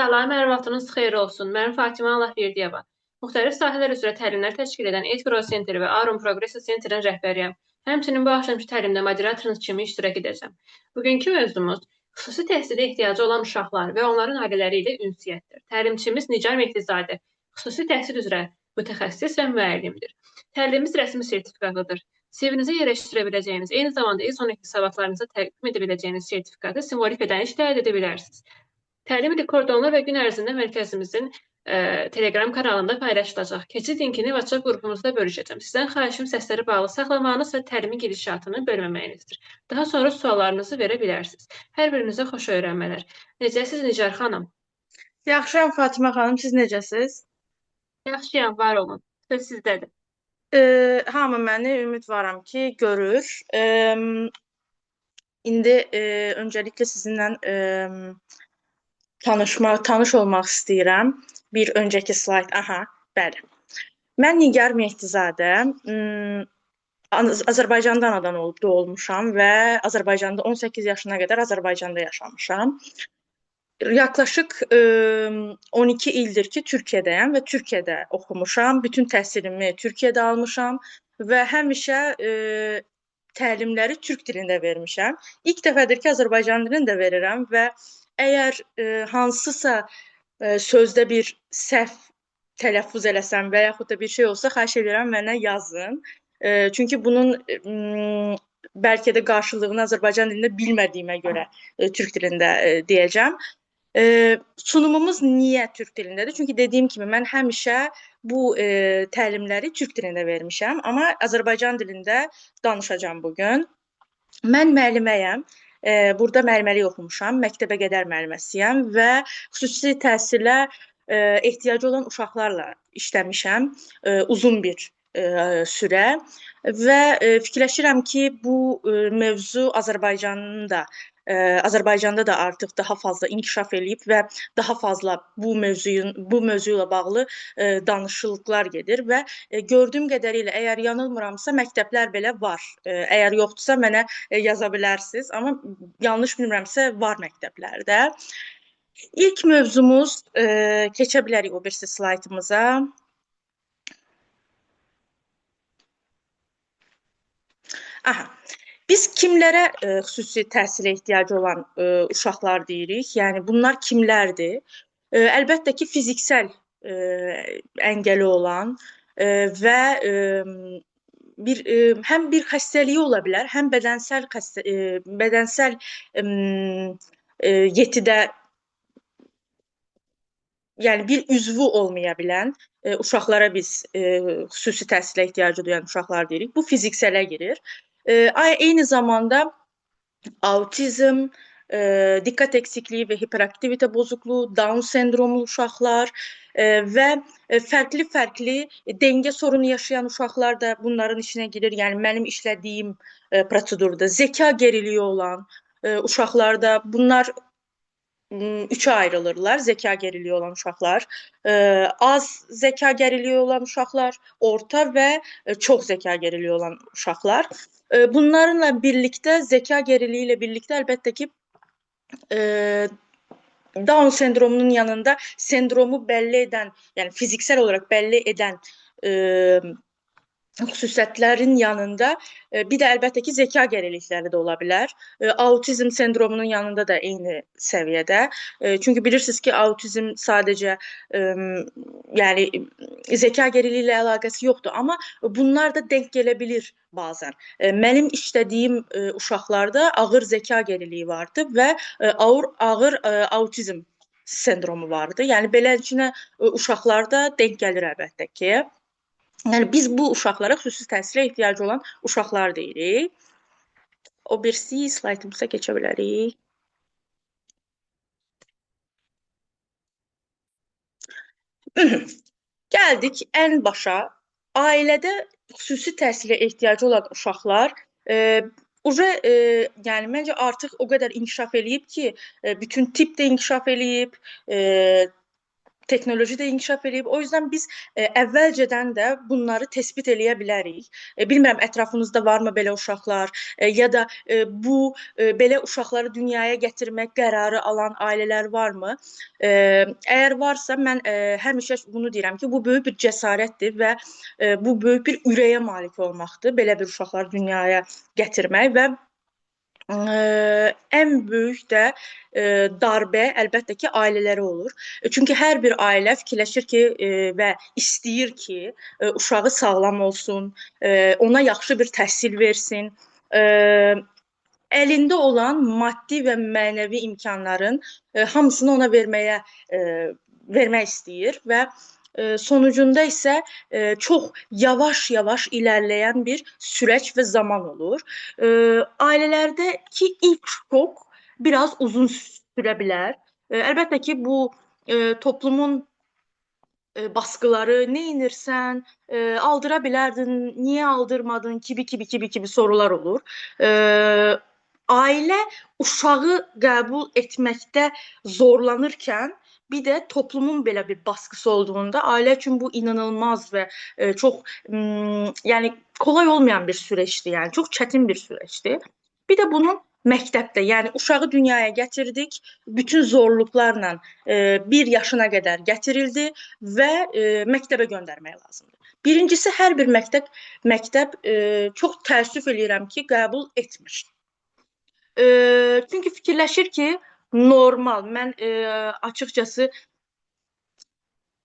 Salam, hər vaxtınız xeyir olsun. Mən Fatimə Allahverdiyeva. Müxtəlif sahələr üzrə təlimlər təşkil edən Edgro Center və Arum Progresso Center'ın rəhbəriyəm. Həmçinin bu axşamki təlimdə moderatorunuz kimi iştirak edəcəm. Bugünkü mövzumuz xüsusi təhsilə ehtiyacı olan uşaqlar və onların ailələri ilə ünsiyyətdir. Təlimçimiz Nigar Mehdizadə xüsusi təhsil üzrə mütəxəssis və müəllimdir. Təlimimiz rəsmi sertifikatlıdır. CV-nizə yerləşdirə biləcəyiniz, eyni zamanda ISO hesabatlarınıza təqdim edə biləcəyiniz sertifikatı simvolik ödəniş də əldə edə bilərsiniz. Təlim rekordlanır və gün ərzində mərkəzimizin Telegram kanalında paylaşılacaq. Keçid linkini WhatsApp qrupumuzda bölüşəcəm. Sizdən xahişim səsləri bağlı saxlamağınız və təlimin gedişatını bölməməyinizdir. Daha sonra suallarınızı verə bilərsiniz. Hər birinizə xoş öyrənmələr. Necəsiz Nigar xanım? Yaxşıyam Fatimə xanım, siz necəsiz? Yaxşıyam, var olun. Söz sizdədir. Hamı məni ümidvaram ki, görür. İndi öncəliklə sizinlə tanış olmaq istəyirəm. Bir öncəki slayd, aha, bəli. Mən Nigar Mehdizadə, Azərbaycanda anadan olub doğulmuşam və Azərbaycanda 18 yaşına qədər Azərbaycanda yaşamışam. Yaklaşık 12 ildir ki, Türkiyədəyəm və Türkiyədə oxumuşam. Bütün təhsilimi Türkiyədə almışam və həmişə təlimləri türk dilində vermişəm. İlk dəfədir ki, Azərbaycan dilində verirəm və əgər hansısa sözdə bir səhv tələffüz eləsəm və yaxud da bir şey olsa, xahiş edirəm mənə yazın. Çünki bunun bəlkə də qarşılığını Azərbaycan dilində bilmədiyimə görə türk dilində deyəcəm. Sunumumuz niyə türk dilindədir? Çünki dediyim kimi mən həmişə bu təlimləri türk dilində vermişəm, amma Azərbaycan dilində danışacağam bugün. Mən müəlliməyəm. Burada müəlliməlik oxumuşam, məktəbə qədər müəlliməsiyəm və xüsusi təhsilə ehtiyacı olan uşaqlarla işləmişəm uzun bir sürə və fikirləşirəm ki, bu mövzu Azərbaycanda da artıq daha fazla inkişaf eləyib və daha fazla bu mövzu ilə bağlı danışıqlar gedir və gördüyüm qədərilə əgər yanılmıramsa məktəblər belə var. Əgər yoxdursa mənə yaza bilərsiniz, amma yanlış bilmirəmsə var məktəblərdə. İlk mövzumuz keçə bilərik o birisi slaydımıza. Aha. Biz kimlərə xüsusi təhsilə ehtiyacı olan uşaqlar deyirik? Yəni bunlar kimlərdir? Əlbəttə ki, fiziksel əngəli olan və həm bir xəstəliyi ola bilər, həm bədənsəl yetidə, yəni bir üzvü olmaya bilən uşaqlara biz xüsusi təhsilə ehtiyacı duyan uşaqlar deyirik. Bu fiziksələ girir. Eyni zamanda autizm, dikkat eksikliği və hiperaktivite bozukluğu, Down sendromlu uşaqlar və fərqli-fərqli dengə sorunu yaşayan uşaqlar da bunların içinə girir. Yəni mənim işlədiyim prosedurda zeka geriliği olan uşaqlar da bunlar üçə ayrılırlar. Zeka geriliği olan uşaqlar, az zeka geriliği olan uşaqlar, orta və çox zeka geriliği olan uşaqlar. Bunlarla birlikdə zeka geriliği ilə birlikdə əlbəttə ki, Down sendromunun yanında sendromu bəlli edən, yəni fiziksel olaraq bəlli edən xüsusiyyətlərin yanında bir də əlbəttə ki, zeka gerilikləri də ola bilər. Autizm sendromunun yanında da eyni səviyyədə. Çünki bilirsiniz ki, autizm sadəcə yəni zeka geriliyi ilə əlaqəsi yoxdur, amma bunlar da denk gələ bilir bazen. Mənim işlədiyim uşaqlarda ağır zeka geriliyi vardı və ağır autizm sendromu vardı. Yəni beləcinə uşaqlarda denk gəlir əlbəttə ki. Yəni biz bu uşaqlara xüsusi təhsilə ehtiyacı olan uşaqlar deyirik. O birisi slaydımıza keçə bilərik. Gəldik ən başa. Ailədə xüsusi təhsilə ehtiyacı olan uşaqlar yəni məncə artıq o qədər inkişaf eləyib ki, bütün tip də inkişaf eləyib, Texnoloji də inkişaf eləyib. O yüzden biz əvvəlcədən də bunları təsbit eləyə bilərik. Bilmirəm ətrafınızda varmı belə uşaqlar, ya da bu belə uşaqları dünyaya gətirmək qərarı alan ailələr varmı? Əgər varsa mən həmişə bunu deyirəm ki, bu böyük bir cəsarətdir və bu böyük bir ürəyə malik olmaqdır. Belə bir uşaqları dünyaya gətirmək və ən böyük də darbə əlbəttə ki, ailələrə olur. Çünki hər bir ailə fikirləşir ki, və istəyir ki, uşağı sağlam olsun, ona yaxşı bir təhsil versin. Əlində olan maddi və mənəvi imkanların hamısını ona vermək istəyir və sonucunda isə çox yavaş-yavaş ilerleyen bir süreç və zaman olur. Ailələrdəki ilk şok biraz uzun sürə bilər. Əlbəttə ki, bu toplumun baskıları, nə edirsən, aldıra bilərdin, niyə aldırmadın kimi kimi kimi kimi sorular olur. Ailə uşağı qəbul etməkdə zorlanırkən bir də toplumun belə bir baskısı olduğunda ailə üçün bu inanılmaz və çox yəni kolay olmayan bir süreçdir, yəni çox çətin bir süreçdir. Bir də bunun məktəbdə, yəni uşağı dünyaya gətirdik, bütün zorluqlarla 1 yaşına qədər gətirildi və məktəbə göndərmək lazımdır. Birincisi, hər bir məktəb çox təəssüf eləyirəm ki, qəbul etmir. Çünki fikirləşir ki, normal. Mən açıqcası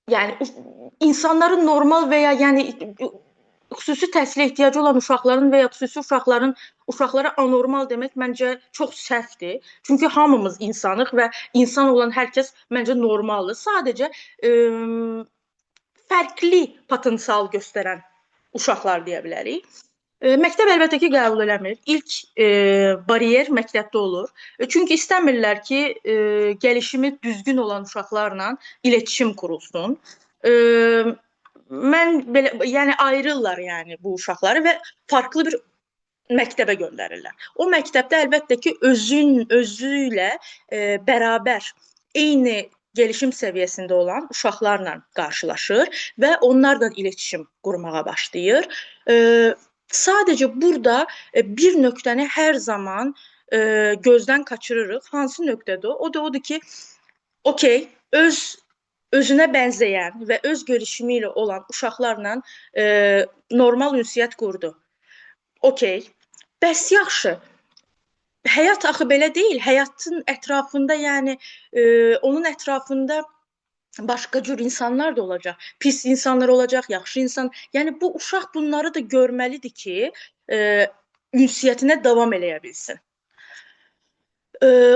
yəni insanların normal və ya yəni xüsusi təhsilə ehtiyacı olan uşaqların və ya xüsusi uşaqlara anormal demək məncə çox səhvdir. Çünki hamımız insanıq və insan olan hər kəs məncə normaldır. Sadəcə fərqli potensial göstərən uşaqlar deyə bilərik. Məktəb əlbəttə ki, qəbul eləmir. İlk bariyer məktəbdə olur. Çünki istəmirlər ki, gəlişimi düzgün olan uşaqlarla iletişim qurulsun. Mən belə, yəni ayırırlar yəni bu uşaqları və farklı bir məktəbə göndərirlər. O məktəbdə əlbəttə ki, özü ilə bərabər eyni gelişim səviyyəsində olan uşaqlarla qarşılaşır və onlarla iletişim qurmağa başlayır. Sadəcə burada bir nöqtəni hər zaman gözdən kaçırırıq. Hansı nöqtədir o? O da odur ki, okey, özünə bənzəyən və öz gelişimi ilə olan uşaqlarla normal ünsiyyət qurdu. Okey. Bəs yaxşı. Həyat axı belə deyil. Həyatın ətrafında, yəni onun ətrafında başqa cür insanlar da olacaq. Pis insanlar olacaq, yaxşı insan. Yəni bu uşaq bunları da görməlidir ki, ünsiyyətinə davam eləyə bilsin.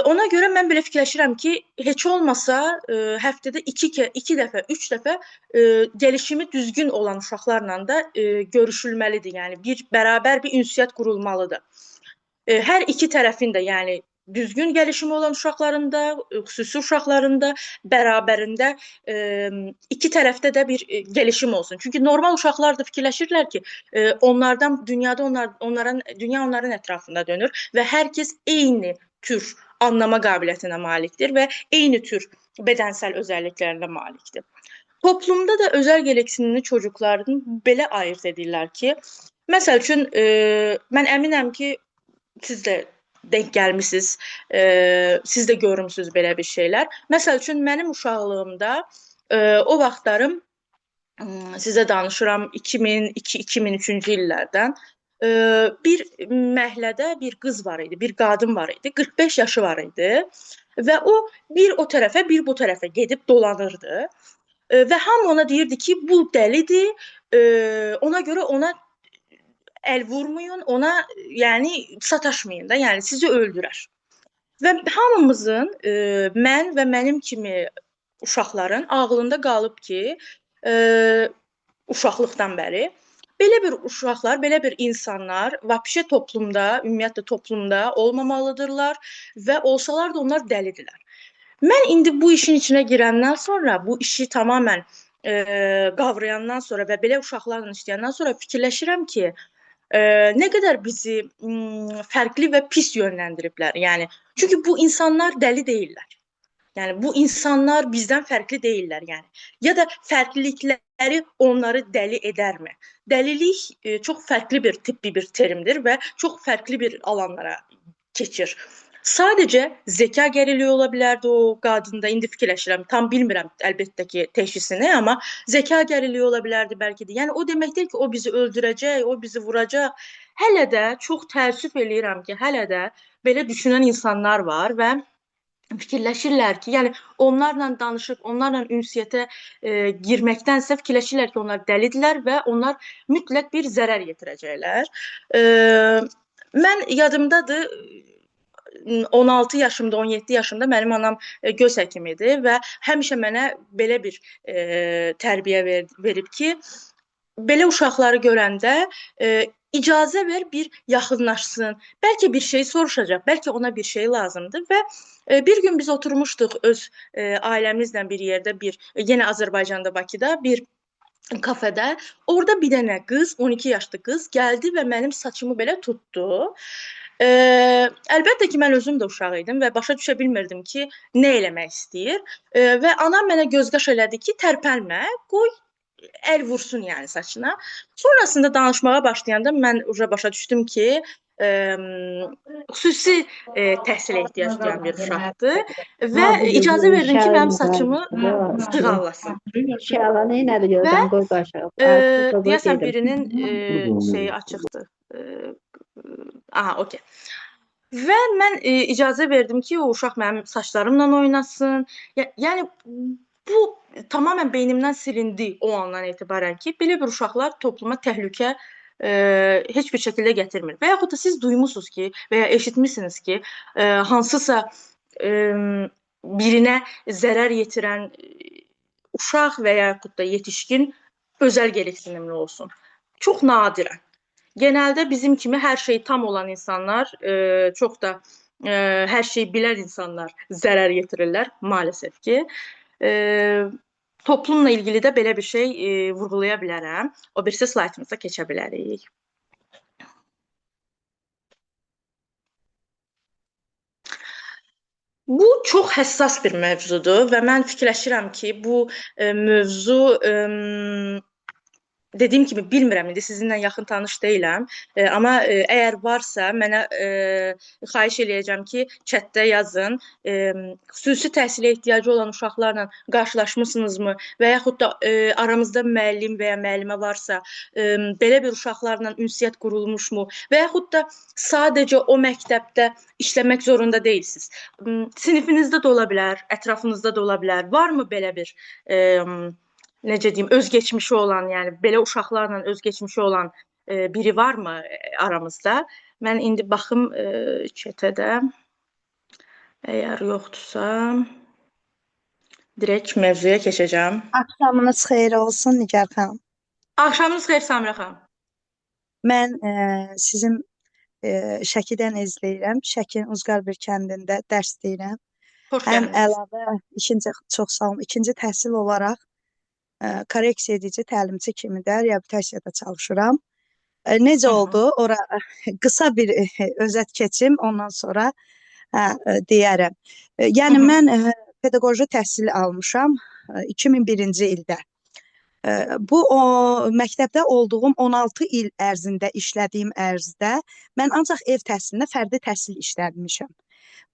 Ona görə mən belə fikirləşirəm ki, heç olmasa həftədə iki dəfə, üç dəfə gəlişimi düzgün olan uşaqlarla da görüşülməlidir. Yəni bir bərabər bir ünsiyyət qurulmalıdır. Hər iki tərəfin də, yəni düzgün gəlişimi olan uşaqların da, xüsusi uşaqların da bərabərində iki tərəfdə də bir gəlişim olsun. Çünki normal uşaqlar da fikirləşirlər ki, onlardan dünyada onlar onların dünya onların ətrafında dönür və hər kəs eyni tür anlama qabiliyyətinə malikdir və eyni tür bədənsəl özəlliklərinə malikdir. Toplumda da özəl gereksinimli çocukların belə ayırt edirlər ki, məsəl üçün mən əminəm ki, siz də denk gəlmisiniz, siz də görmüsünüz belə bir şeylər. Məsəl üçün mənim uşaqlığımda o vaxtlarım sizə danışıram 2002-2003-cü illərdən bir məhəllədə bir qız var idi, bir qadın var idi, 45 yaşı var idi və o bir o tərəfə, bir bu tərəfə gedib dolanırdı. Və hamı ona deyirdi ki, bu dəlidir, ona görə ona əl vurmayın, ona yəni sataşmayın da, yəni sizi öldürər. Və hamımızın, mən və mənim kimi uşaqların ağlında qalıb ki, uşaqlıqdan bəri belə bir uşaqlar, belə bir insanlar vəbşə toplumda, ümumiyyətlə toplumda olmamalıdırlar və olsalar da onlar dəlidirlər. Mən indi bu işin içinə girəndən sonra, bu işi tamamilə qavrayandan sonra və belə uşaqlarla işləyəndən sonra fikirləşirəm ki, nə qədər bizi fərqli və pis yönləndiriblər. Yəni çünki bu insanlar dəli deyillər. Yəni bu insanlar bizdən fərqli deyillər, yəni. Ya da fərqlilikləri onları dəli edərmi? Dəlilik çox fərqli bir tibbi bir terimdir və çox fərqli bir alanlara keçir. Sadəcə zeka geriliyi ola bilərdi o qadında. İndi fikirləşirəm, tam bilmirəm əlbəttə ki, təşhisini, amma zeka geriliyi ola bilərdi bəlkə də. Yəni o demək deyil ki, o bizi öldürəcək, o bizi vuracaq. Hələ də çox təəssüf eləyirəm ki, hələ də belə düşünən insanlar var və fikirləşirlər ki, yəni onlarla danışıb, onlarla ünsiyyətə girməkdənsə fikirləşirlər ki, onlar dəlidirlər və onlar mütləq bir zərər yetirəcəklər. E, Mən yadımdadır, 16 yaşımda, 17 yaşımda mənim anam göz həkimi idi və həmişə mənə belə bir tərbiyə verib ki, belə uşaqları görəndə icazə ver bir yaxınlaşsın. Bəlkə bir şey soruşacaq, bəlkə ona bir şey lazımdır və bir gün biz oturmuşduq öz ailəmizlə bir yerdə, bir yenə Azərbaycanda, Bakıda bir kafedə. Orada bir dənə qız, 12 yaşlı qız gəldi və mənim saçımı belə tutdu. Əlbəttə ki, mən özüm də uşaq idim və başa düşə bilmirdim ki, nə eləmək istəyir. Və anam mənə göz-qaş elədi ki, tərpənmə, qoy əl vursun yəni saçına. Sonrasında danışmağa başlayanda mən uca başa düşdüm ki, xüsusi təhsilə ehtiyac duyan bir uşaqdır və icazə verdim ki, mənim saçımı sığallasın. Və deyəsən birinin şeyi açıqdır. Aha, okey. Və mən icazə verdim ki, o uşaq mənim saçlarımla oynasın. Yəni bu tamamilə beynimdən silindi o andan etibarən ki, belə bir uşaqlar topluma təhlükə heç bir şəkildə gətirmir. Və yaxud da siz duymusunuz ki, və ya eşitmisiniz ki, hansısa birinə zərər yetirən uşaq və yaxud da yetişkin özəl gereksinimli olsun. Çox nadirən. Genəldə bizim kimi hər şey tam olan insanlar, çox da hər şeyi bilən insanlar zərər yetirirlər maalesef ki. Toplumla ilgili də belə bir şey vurğulaya bilərəm. O birisi slaydımıza keçə bilərik. Bu çox həssas bir mövzudur və mən fikirləşirəm ki, bu mövzu dediyim kimi bilmirəm, indi sizinlə yaxın tanış deyiləm, amma əgər varsa mənə xahiş eləyəcəm ki, chatdə yazın. Xüsusi təhsilə ehtiyacı olan uşaqlarla qarşılaşmısınızmı və yaxud da aramızda müəllim və ya müəllimə varsa, belə bir uşaqlarla ünsiyyət qurulmuşmu və yaxud da sadəcə o məktəbdə işləmək zorunda deyilsiniz. Sinifinizdə də ola bilər, ətrafınızda da ola bilər. Varmı belə bir necə deyim, öz keçmişi olan, yəni belə uşaqlarla öz keçmişi olan biri varmı aramızda? Mən indi baxım chatə də. Əgər yoxdursa, direkt mövzuya keçəcəm. Axşamınız xeyir olsun Nigar xanım. Axşamınız xeyir Samirə xanım. Mən sizin Şəkidən izləyirəm. Şəkinin Uzqar bir kəndində dərs deyirəm. Xoş Həm gəldiniz. əlavə ikinci, çox sağ olun, ikinci təhsil olaraq korreksiya edici təlimçi kimi də reabilitasiyada çalışıram. Necə oldu? Ora qısa bir özət keçim, ondan sonra deyərəm. Yəni mən pedaqoji təhsil almışam 2001-ci ildə. Bu o məktəbdə olduğum 16 il ərzində işlədiyim ərzdə mən ancaq ev təhsilində fərdi təhsil işlətmişəm.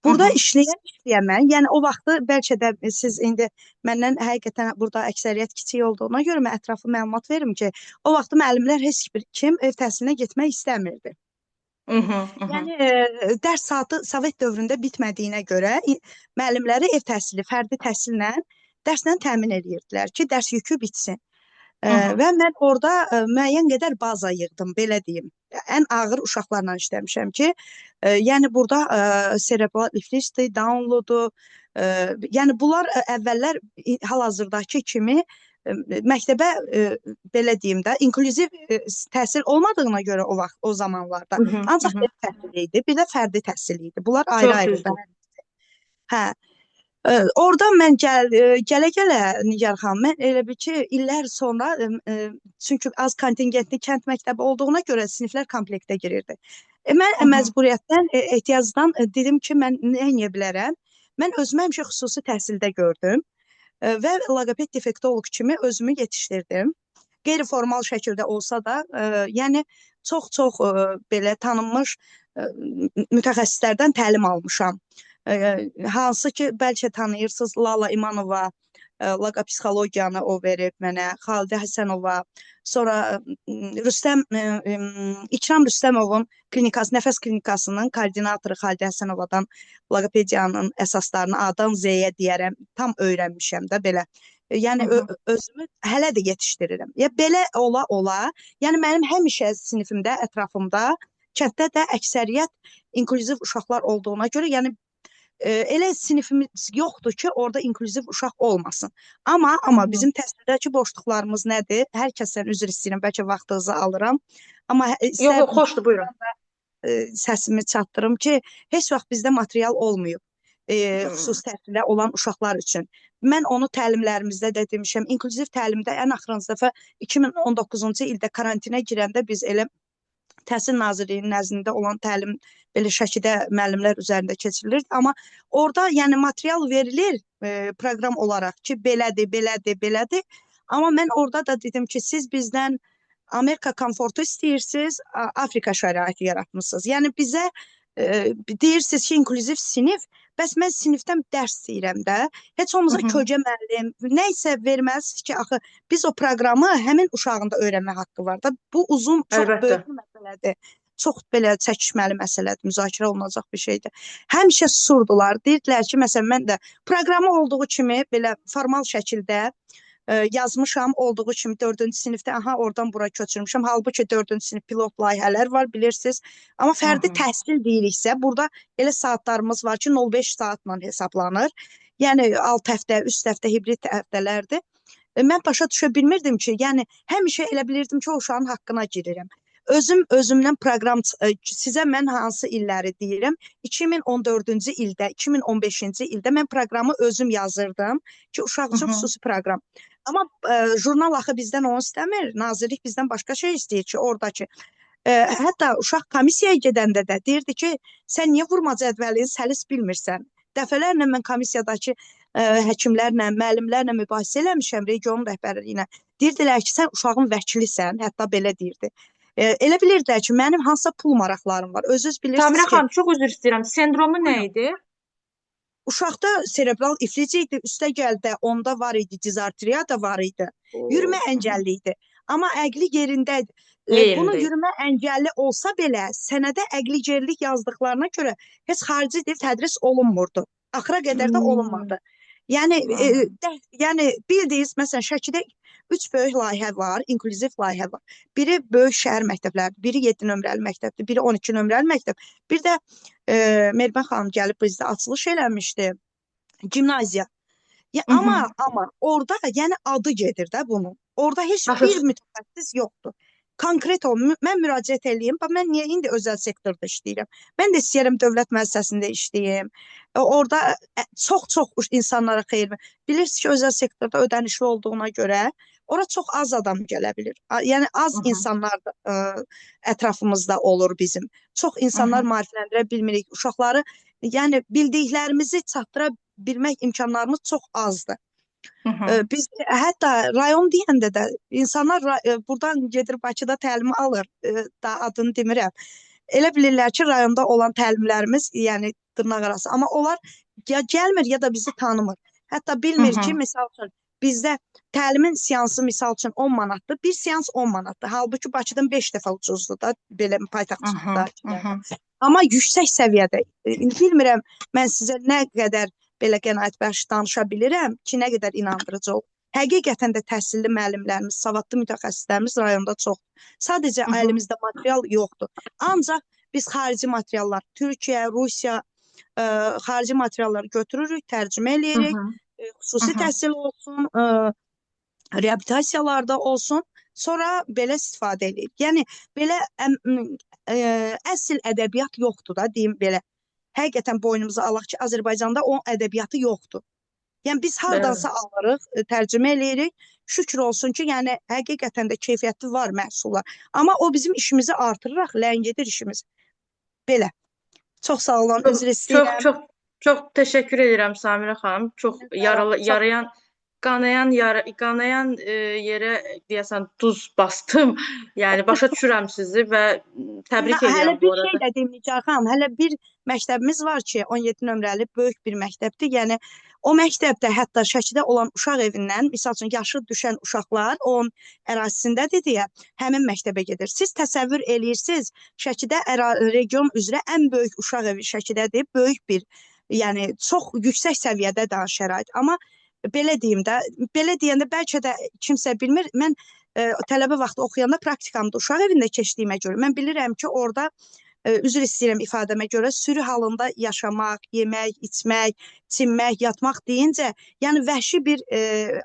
Burada işləyə mən, yəni o vaxtı bəlkə də siz indi məndən həqiqətən burada əksəriyyət kiçik olduğuna görə mən ətraflı məlumat verim ki, o vaxtı müəllimlər heç bir kim ev təhsilinə getmək istəmirdi. Yəni dərs saatı Sovet dövründə bitmədiyinə görə müəllimləri ev təhsili, fərdi təhsillə, dərslə təmin edirdilər ki, dərs yükü bitsin. Və mən orada müəyyən qədər baza yığdım, belə deyim. Ən ağır uşaqlarla işləmişəm ki, yəni burada serebral iflicdir, downloadu, yəni bunlar əvvəllər hal-hazırdakı kimi məktəbə belə deyim də, inklüziv təhsil olmadığına görə o vaxt, o zamanlarda ancaq ev təhsili idi, bir də fərdi təhsil idi. Bunlar ayrı-ayrı. Hə. Oradan mən gələ-gələ Nigar xanım, mən elə bil ki, illər sonra, çünki az kontingentli kənd məktəbi olduğuna görə siniflər komplektə girirdi. Mən məcburiyyətdən, ehtiyacdan dedim ki, mən nə edə bilərəm? Mən özümü həmişə xüsusi təhsildə gördüm və loqoped defektoloq kimi özümü yetişdirdim. Qeyri-formal şəkildə olsa da, yəni çox-çox belə tanınmış mütəxəssislərdən təlim almışam. Hansı ki, bəlkə tanıyırsınız, Lala İmanova, loqopsixologiyanı o verib mənə, Xalidə Həsənova, sonra Rüstəm İkram Rüstəmovun klinikası, nəfəs klinikasının koordinatoru Xalidə Həsənovadan loqopediyanın əsaslarını A-dan Z-yə deyərəm, tam öyrənmişəm də belə. Yəni özümü hələ də yetişdirirəm. Ya belə ola-ola, yəni mənim həmişə sinifimdə, ətrafımda, kənddə də əksəriyyət inklüziv uşaqlar olduğuna görə, yəni elə sinifimiz yoxdur ki, orada inklüziv uşaq olmasın. Amma bizim təhsildəki boşluqlarımız nədir? Hər kəsdən üzr istəyirəm, bəlkə vaxtınızı alıram. Amma Yox, yox, xoşdur, buyurun. Səsimi çatdırım ki, heç vaxt bizdə material olmayıb. Xüsusi təhsildə olan uşaqlar üçün. Mən onu təlimlərimizdə də demişəm. İnklüziv təlimdə ən axırıncı dəfə 2019-cu ildə karantinə girəndə biz elə Təhsil Nazirliyinin nəzdində olan təlim belə Şəkidə müəllimlər üzərində keçirilirdi. Amma orada yəni material verilir proqram olaraq ki, belədir, belədir, belədir. Amma mən orada da dedim ki, siz bizdən Amerika komfortu istəyirsiniz, Afrika şəraiti yaratmısınız. Yəni bizə deyirsiniz ki, inklüziv sinif, bəs mən sinifdən dərs istəyirəm də. Heç olmasa kölgə müəllim, nə isə verməlisiniz ki, axı biz o proqramı həmin uşağın da öyrənmə haqqı var da. Bu uzun, çox böyük məsələdir. Çox belə çəkişməli məsələdir, müzakirə olunacaq bir şeydir. Həmişə susurdular. Deyirdilər ki, məsələn, mən də proqramı olduğu kimi belə formal şəkildə yazmışam, olduğu kimi 4-cü sinifdə, aha, oradan bura köçürmüşəm. Halbuki 4-cü sinif pilot layihələr var, bilirsiniz. Amma fərdi təhsil deyiriksə, burada elə saatlarımız var ki, 0,5 saatla hesablanır. Yəni 6 həftə, 3 həftə hibrid həftələrdir. Mən başa düşə bilmirdim ki, yəni həmişə elə bilirdim ki, o uşağın haqqına girirəm. Özüm özümdən proqram sizə mən hansı illəri deyirəm? 2014-cü ildə, 2015-ci ildə mən proqramı özüm yazırdım ki, uşaq üçün xüsusi proqram. Amma jurnal axı bizdən onu istəmir. Nazirlik bizdən başqa şey istəyir ki, oradakı hətta uşaq komissiyaya gedəndə də deyirdi ki, sən niyə vurma cədvəlini səlis bilmirsən? Dəfələrlə mən komissiyadakı həkimlərlə, müəllimlərlə mübahisə eləmişəm, region rəhbərliyi ilə. Deyirdilər ki, sən uşağın vəkilisən, hətta belə deyirdi. Elə bilirdilər ki, mənim hansısa pul maraqlarım var. Özünüz bilirsiniz Samirə ki, xanım, çox üzr istəyirəm. Sendromu nə idi? Uşaqda serebral iflic idi, üstəgəl də onda var idi, dizartriya da var idi. Yürümə əngəlli idi. Amma əqli yerində idi. Bunu yürümə əngəlli olsa belə sənədə əqli gerilik yazdıqlarına görə heç xarici dil tədris olunmurdu. Axıra qədər də olunmadı. Yəni yəni bildiyiniz, məsələn, Şəkidə 3 böyük layihə var, inklüziv layihə var. Biri böyük şəhər məktəbləridir, biri 7 nömrəli məktəbdir, biri 12 nömrəli məktəb. Bir də Mehriban xanım gəlib bizdə açılış eləmişdi. Gimnaziya. Ya, amma orada yəni adı gedir də bunun. Orada heç bir mütəxəssis yoxdur. Konkret ol, mən müraciət eləyim. Bax, mən niyə indi özəl sektorda işləyirəm? Mən də istəyirəm dövlət müəssisəsində işləyim. Orada çox-çox insanlara xeyir. Bilirsiniz ki, özəl sektorda ödənişli olduğuna görə ora çox az adam gələ bilir. Yəni az insanlar ətrafımızda olur bizim. Çox insanlar maarifləndirə bilmirik. Uşaqları, yəni bildiklərimizi çatdıra bilmək imkanlarımız çox azdır. Biz hətta rayon deyəndə də insanlar buradan gedir Bakıda təlimi alır, daha adını demirəm. Elə bilirlər ki, rayonda olan təlimlərimiz, yəni dırnaq arası, amma onlar ya gəlmir ya da bizi tanımır. Hətta bilmir ki, misal üçün bizdə təlimin seansı misal üçün 10 manatdır, bir seans 10 manatdır. Halbuki Bakıdan 5 dəfə ucuzdur da, belə paytaxtda. Amma yüksək səviyyədə, bilmirəm mən sizə nə qədər belə qənaətbəxş danışa bilirəm ki, nə qədər inandırıcı olur. Həqiqətən də təhsilli müəllimlərimiz, savadlı mütəxəssislərimiz rayonda çoxdur. Sadəcə əlimizdə material yoxdur. Ancaq biz xarici materiallar, Türkiyə, Rusiya, xarici materialları götürürük, tərcümə eləyirik. Xüsusi təhsil olsun, reabilitasiyalarda olsun, sonra belə istifadə eləyirik. Yəni belə əsl ədəbiyyat yoxdur da, deyim belə. Həqiqətən boynumuza alaq ki, Azərbaycanda o ədəbiyyatı yoxdur. Yəni biz hardansa alırıq, tərcümə eləyirik. Şükür olsun ki, yəni həqiqətən də keyfiyyətli var məhsullar. Amma o bizim işimizi artırır, ləngidir işimiz. Belə. Çox sağ olun, üzr istəyirəm. Çox, çox Çox təşəkkür edirəm Samirə xanım. Çox yaralı, Çox yarayan, qanayan yara, qanayan yerə deyəsən duz bastım. Yəni başa düşürəm sizi və təbrik Hələ edirəm bu bir şey arada. də deyim Nigar xanım, hələ bir məktəbimiz var ki, 17 nömrəli böyük bir məktəbdir. Yəni o məktəbdə hətta Şəkidə olan uşaq evindən, misal üçün yaşı düşən uşaqlar onun ərazisindədir deyə həmin məktəbə gedir. Siz təsəvvür eləyirsiniz, Şəkidə region üzrə ən böyük uşaq evi Şəkidədir. Böyük bir, yəni çox yüksək səviyyədə daha şərait. Amma belə deyim də, belə deyəndə bəlkə də kimsə bilmir. Mən tələbə vaxtı oxuyanda praktikamda uşaq evində keçdiyimə görə mən bilirəm ki, orada üzr istəyirəm ifadəmə görə sürü halında yaşamaq, yemək, içmək, çimmək, yatmaq deyincə, yəni vəhşi bir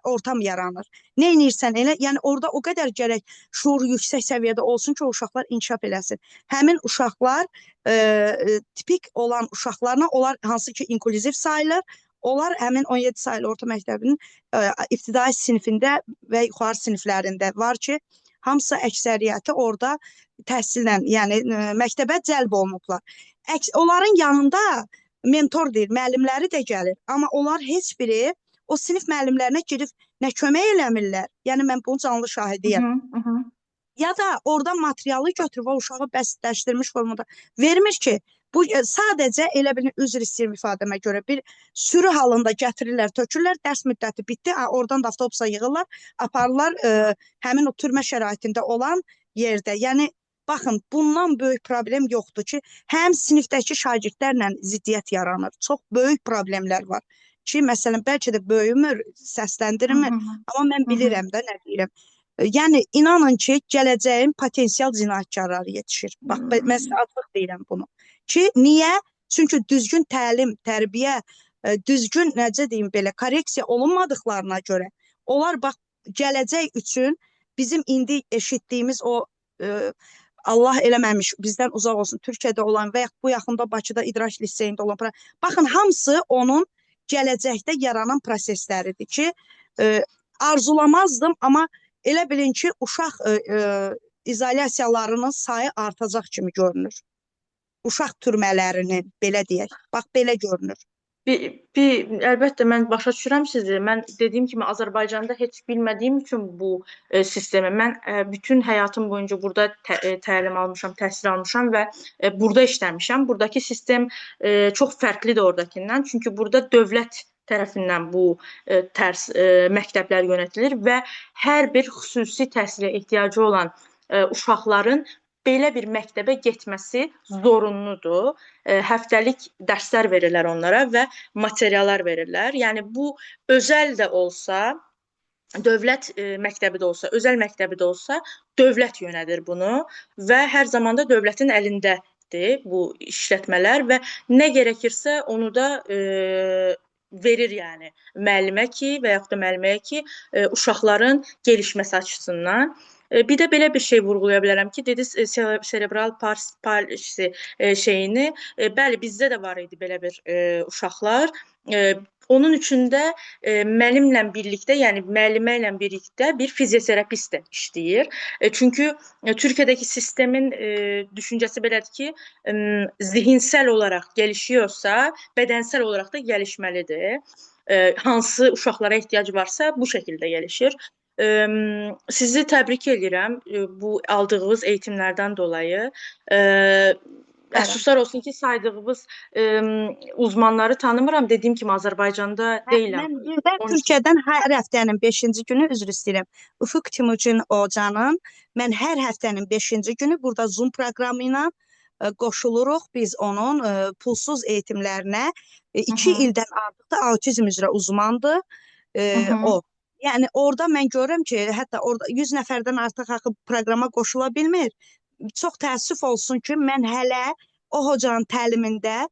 ortam yaranır. Nə edirsən elə, yəni orada o qədər gərək şuur yüksək səviyyədə olsun ki, o uşaqlar inkişaf eləsin. Həmin uşaqlar tipik olan uşaqlarla, onlar hansı ki inklüziv sayılır, onlar həmin 17 sayılı orta məktəbinin ibtidai sinifində və yuxarı siniflərində var ki, hamısı əksəriyyəti orada təhsillə, yəni məktəbə cəlb olunublar. Onların yanında mentor deyil, müəllimləri də gəlir. Amma onlar heç biri o sinif müəllimlərinə girib nə kömək eləmirlər. Yəni mən bunun canlı şahidiyəm. Hı -hı. Ya da oradan materialı götürüb o uşağı bəsitləşdirilmiş formada vermir ki, bu sadəcə elə bilin, üzr istəyirəm ifadəmə görə bir sürü halında gətirirlər, tökürlər, dərs müddəti bitdi, ha, oradan da avtobusa yığırlar, aparırlar həmin o türmə şəraitində olan yerdə. Yəni baxın, bundan böyük problem yoxdur ki, həm sinifdəki şagirdlərlə ziddiyyət yaranır. Çox böyük problemlər var ki, məsələn, bəlkə də böyümür, səsləndirmir, amma mən bilirəm də nə deyirəm. Yəni inanın ki, gələcəyin potensial cinayətkarları yetişir. Bax, mən sizə açıq deyirəm bunu. Ki, niyə? Çünki düzgün təlim, tərbiyə, düzgün, necə deyim belə, korreksiya olunmadıqlarına görə onlar bax gələcək üçün bizim indi eşitdiyimiz o Allah eləməmiş, bizdən uzaq olsun, Türkiyədə olan və ya bu yaxında Bakıda İdrak liseyində olan, baxın, hamısı onun gələcəkdə yaranan prosesləridir ki, arzulamazdım, amma elə bilin ki, uşaq izolyasiyalarının sayı artacaq kimi görünür. Uşaq türmələrinin, belə deyək. Bax, belə görünür. Bir, əlbəttə mən başa düşürəm sizi. Mən dediyim kimi Azərbaycanda heç bilmədiyim üçün bu sistemi mən bütün həyatım boyunca burada təlim almışam, təhsil almışam və burada işləmişəm. Buradakı sistem çox fərqlidir oradakından. Çünki burada dövlət tərəfindən bu tərs məktəblər yönədilir və hər bir xüsusi təhsilə ehtiyacı olan uşaqların belə bir məktəbə getməsi zorunludur. Həftəlik dərslər verirlər onlara və materiallar verirlər. Yəni bu özəl də olsa, dövlət məktəbi də olsa, özəl məktəbi də olsa, dövlət yönədir bunu və hər zaman da dövlətin əlindədir bu işlətmələr və nə gerekirsə onu da verir, yəni müəllimə ki və yaxud da müəlliməyə ki, uşaqların gelişməsi açısından. Bir də belə bir şey vurğulaya bilərəm ki, dediniz serebral palsi şeyini. Bəli, bizdə də var idi belə bir uşaqlar. Onun üçün də mənimlə birlikdə, yəni müəllimə ilə birlikdə bir fizioterapist də işləyir. Çünki Türkiyədəki sistemin düşüncəsi belədir ki, zihinsel olaraq gelişiyorsa, bədənsəl olaraq da gelişməlidir. Hansı uşaqlara ehtiyac varsa, bu şəkildə gelişir. Sizi təbrik edirəm bu aldığınız eğitimlərdən dolayı. Əfsuslar olsun ki, saydığınız uzmanları tanımıram. Dediyim kimi Azərbaycanda deyiləm. Mən bir də Onun üçün Türkiyədən hər həftənin 5-ci günü, üzr istəyirəm, Ufuk Timuçin hocanın mən hər həftənin 5-ci günü burada Zoom proqramı ilə qoşuluruq biz onun pulsuz eğitimlərinə. 2 ildən artıq da autizm üzrə uzmandır o. Yəni orada mən görürəm ki, hətta orada 100 nəfərdən artıq axı proqrama qoşula bilmir. Çox təəssüf olsun ki, mən hələ o hocanın təlimində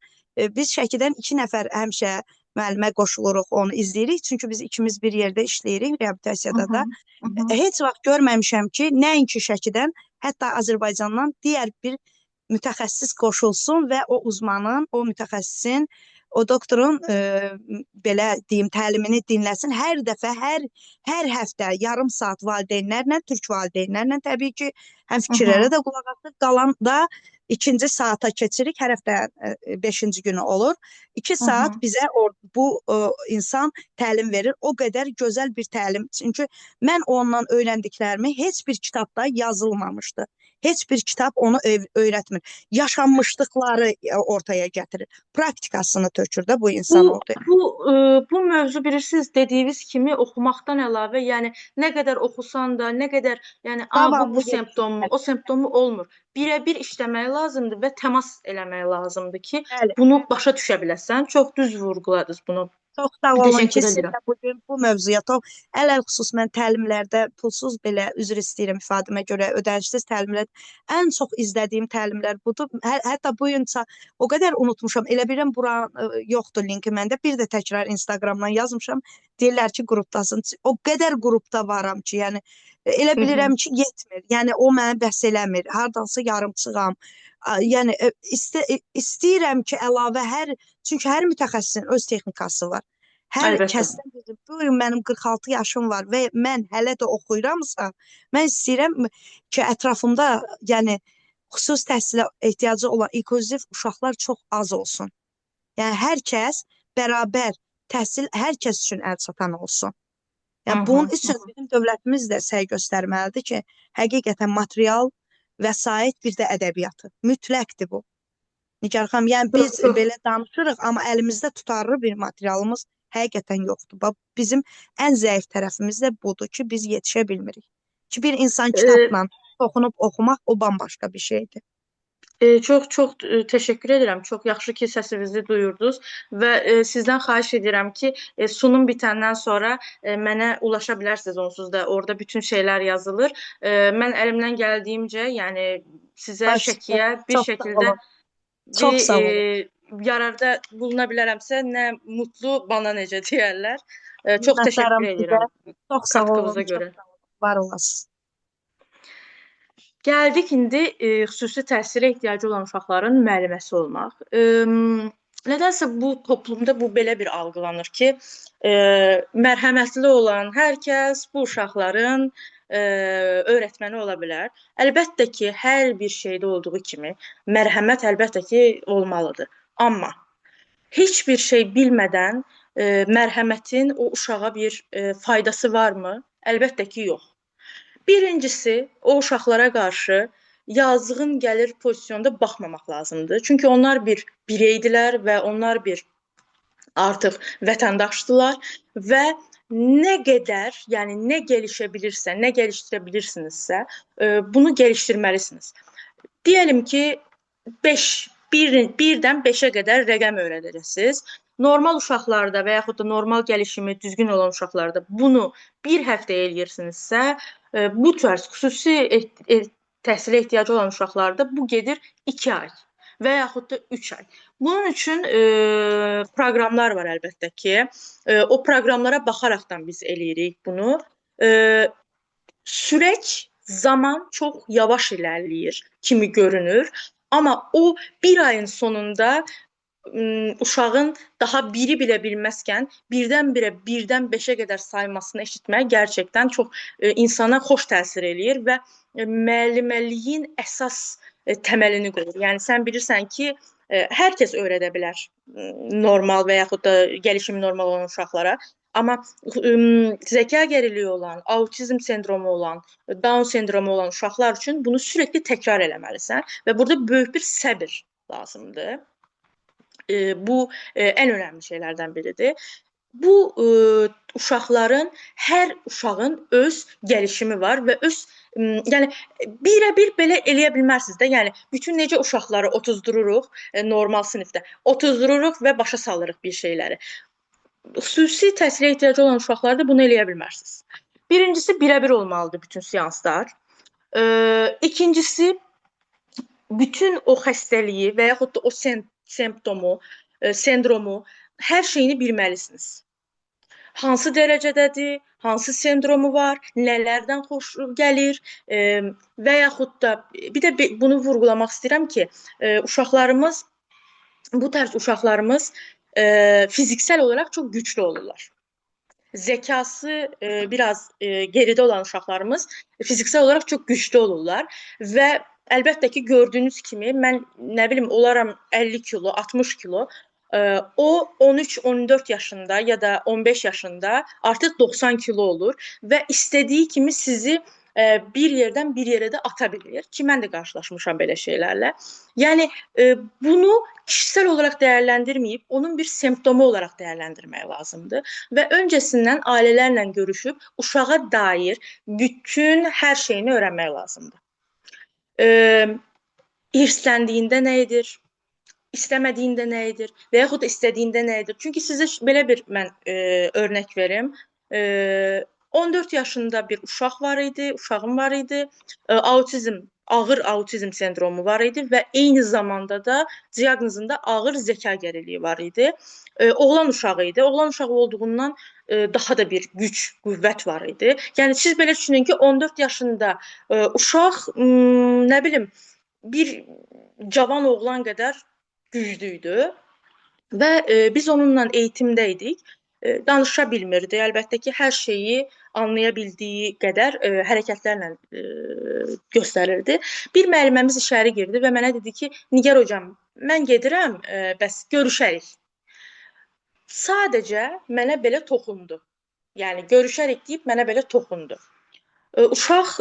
biz Şəkidən 2 nəfər həmişə müəllimə qoşuluruq, onu izləyirik. Çünki biz ikimiz bir yerdə işləyirik reabilitasiyada da. Heç vaxt görməmişəm ki, nəinki Şəkidən, hətta Azərbaycandan digər bir mütəxəssis qoşulsun və o uzmanın, o mütəxəssisin, o doktorun belə deyim, təlimini dinləsin. Hər dəfə, hər həftə yarım saat valideynlərlə, türk valideynlərlə təbii ki, həm fikirlərə də qulaq asır, qalan da İkinci saata keçirik. Hər həftə 5-ci günü olur. 2 saat bizə bu insan təlim verir. O qədər gözəl bir təlim. Çünki mən ondan öyrəndiklərimi heç bir kitabda yazılmamışdı. Heç bir kitab onu öyrətmir. Yaşanmışlıqları ortaya gətirir. Praktikasını tökür də bu insan ortaya. Bu mövzu bilirsiniz, dediyiniz kimi oxumaqdan əlavə, yəni nə qədər oxusan da, nə qədər, yəni bu semptomu, o semptomu olmur. Birəbir işləmək lazımdır və təmas eləmək lazımdır ki, bəli, bunu başa düşə biləsən. Çox düz vurğuladınız bunu. Çox sağ olun ki, siz də bugün bu mövzuya ələl-xüsus mən təlimlərdə pulsuz belə üzr istəyirəm ifadəmə görə ödənişsiz təlimlər ən çox izlədiyim təlimlər budur. Hətta bu gün o qədər unutmuşam. Elə bilirəm bura yoxdur linki məndə. Bir də təkrar Instagramdan yazmışam. Deyirlər ki, qrupdasın. O qədər qrupda varam ki, yəni elə bilirəm ki, yetmir. Yəni o mənə bəs eləmir. Hardansa yarımçığam. Yəni istəyirəm ki, əlavə çünki hər mütəxəssisin öz texnikası var. Hər kəsdən bizim, bu gün mənim 46 yaşım var və mən hələ də oxuyuramsa, mən istəyirəm ki, ətrafımda, yəni xüsusi təhsilə ehtiyacı olan inklüziv uşaqlar çox az olsun. Yəni hər kəs bərabər təhsil hər kəs üçün əl çatan olsun. Yəni bunun üçün bizim dövlətimiz də səy göstərməlidir ki, həqiqətən material, vəsait, bir də ədəbiyyatı. Mütləqdir bu. Nigar xanım, yəni biz belə danışırıq, amma əlimizdə tutarlı bir materialımız həqiqətən yoxdur. Bax, bizim ən zəif tərəfimiz də budur ki, biz yetişə bilmirik. Ki, bir insan kitabla toxunub oxumaq o bambaşqa bir şeydir. Çox təşəkkür edirəm. Çox yaxşı ki, səsinizi duyurdunuz və sizdən xahiş edirəm ki, sunum bitəndən sonra mənə ulaşa bilərsiniz onsuz da. Orada bütün şeylər yazılır. Mən əlimdən gəldiyimcə, yəni sizə Şəkiyə bir şəkildə çox sağ olun. Yararda buluna bilərəmsə, nə mutlu bana necə deyərlər. Çox təşəkkür edirəm. Çox sağ olun. Görə. Var olasınız. Gəldik indi xüsusi təhsilə ehtiyacı olan uşaqların müəlliməsi olmaq. Nədənsə bu toplumda bu belə bir algılanır ki, mərhəmətli olan hər kəs bu uşaqların öyrətməni ola bilər. Əlbəttə ki, hər bir şeydə olduğu kimi mərhəmət əlbəttə ki, olmalıdır. Amma heç bir şey bilmədən mərhəmətin o uşağa bir faydası varmı? Əlbəttə ki, yox. Birincisi, o uşaqlara qarşı yazığın gəlir pozisyonda baxmamaq lazımdır. Çünki onlar bir bireydilər və onlar bir artıq vətəndaşdılar və nə qədər, yəni nə gelişə bilirsə, nə geliştirə bilirsinizsə, bunu geliştirməlisiniz. Diyelim ki, 1-dən 5-ə qədər rəqəm öyrədəcəksiniz. Normal uşaqlarda və yaxud da normal gəlişimi düzgün olan uşaqlarda bunu bir həftə eləyirsinizsə, bu tərz xüsusi təhsilə ehtiyacı olan uşaqlarda bu gedir 2 ay və yaxud da 3 ay. Bunun üçün proqramlar var əlbəttə ki. O proqramlara baxaraqdan biz eləyirik bunu. Süreç, zaman çox yavaş irəliləyir kimi görünür. Amma o bir ayın sonunda uşağın daha biri belə bilməzkən birdən-birə 1-dən 5-ə qədər saymasını eşitmək gerçəkdən çox insana xoş təsir eləyir və müəlliməliyin əsas təməlini qoyur. Yəni sən bilirsən ki, hər kəs öyrədə bilər normal və yaxud da gəlişimi normal olan uşaqlara. Amma zəka geriliyi olan, autizm sendromu olan, Down sendromu olan uşaqlar üçün bunu sürekli təkrar eləməlisən və burada böyük bir səbir lazımdır. Bu ən önəmli şeylərdən biridir. Bu uşaqların, hər uşağın öz gəlişimi var və öz, yəni birə-bir belə eləyə bilməzsiniz də. Yəni bütün necə uşaqları otuzdururuq normal sinifdə, otuzdururuq və başa salırıq bir şeyləri. Xüsusi təhsilə ehtiyacı olan uşaqlarda bunu eləyə bilməzsiniz. Birincisi, birə-bir olmalıdır bütün seanslar. İkincisi, bütün o xəstəliyi və yaxud da o semptomu, sendromu, hər şeyini bilməlisiniz. Hansı dərəcədədir, hansı sendromu var, nələrdən xoş gəlir və yaxud da bir də bunu vurğulamaq istəyirəm ki, uşaqlarımız, bu tərz uşaqlarımız fiziksel olaraq çox güclü olurlar. Zəkası biraz geridə olan uşaqlarımız fiziksel olaraq çox güclü olurlar və Əlbəttə ki, gördüyünüz kimi mən nə bilim olaram 50 kilo, 60 kilo. O 13-14 yaşında ya da 15 yaşında artıq 90 kilo olur və istədiyi kimi sizi bir yerdən bir yerə də ata bilir ki, mən də qarşılaşmışam belə şeylərlə. Yəni bunu kişisel olaraq dəyərləndirməyib, onun bir semptomu olaraq dəyərləndirmək lazımdır və öncəsindən ailələrlə görüşüb uşağa dair bütün hər şeyini öyrənmək lazımdır. Hirsləndiyində nə edir? İstəmədiyində nə edir? Və yaxud da istədiyində nə edir? Çünki sizə belə bir mən örnək verim. 14 yaşında bir uşaq var idi, uşağım var idi. Autizm, ağır autizm sendromu var idi və eyni zamanda da diaqnozunda ağır zəka geriliyi var idi. Oğlan uşağı idi. Oğlan uşağı olduğundan daha da bir güc, qüvvət var idi. Yəni siz belə düşünün ki, 14 yaşında uşaq nə bilim bir cavan oğlan qədər güclü idi və biz onunla eğitimdə idik. Danışa bilmirdi. Əlbəttə ki, hər şeyi anlaya bildiyi qədər hərəkətlərlə göstərirdi. Bir müəlliməmiz içəri girdi və mənə dedi ki, Nigar hocam, mən gedirəm, bəs görüşərik. Sadəcə mənə belə toxundu. Yəni görüşərik deyib mənə belə toxundu. Uşaq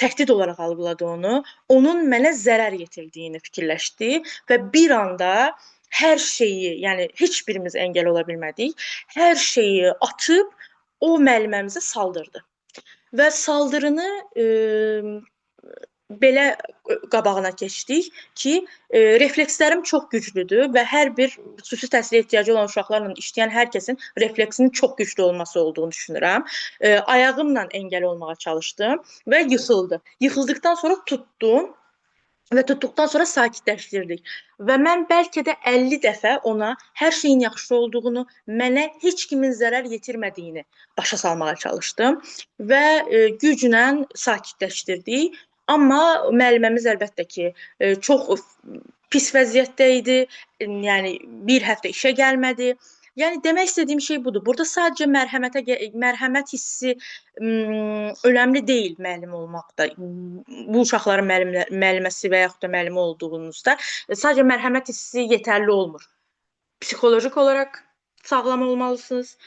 təhdid olaraq algıladı onu, onun mənə zərər yetirdiyini fikirləşdi və bir anda hər şeyi, yəni heç birimiz əngəl ola bilmədik, hər şeyi atıb o müəlliməmizə saldırdı. Və saldırını belə qabağına keçdik ki, reflekslərim çox güclüdür və hər bir xüsusi təhsilə ehtiyacı olan uşaqlarla işləyən hər kəsin refleksinin çox güclü olması olduğunu düşünürəm. Ayağımla əngəl olmağa çalışdım və yıxıldı. Yıxıldıqdan sonra tutdum və tutduqdan sonra sakitləşdirdik. Və mən bəlkə də 50 dəfə ona hər şeyin yaxşı olduğunu, mənə heç kimin zərər yetirmədiyini başa salmağa çalışdım və güclə sakitləşdirdik. Amma müəlliməmiz əlbəttə ki, çox pis vəziyyətdə idi. Yəni bir həftə işə gəlmədi. Yəni demək istədiyim şey budur. Burada sadəcə mərhəmət hissi önəmli deyil müəllim olmaqda. Bu uşaqların müəlliməsi və yaxud da müəllimi olduğunuzda sadəcə mərhəmət hissi yetərli olmur. Psixolojik olaraq sağlam olmalısınız.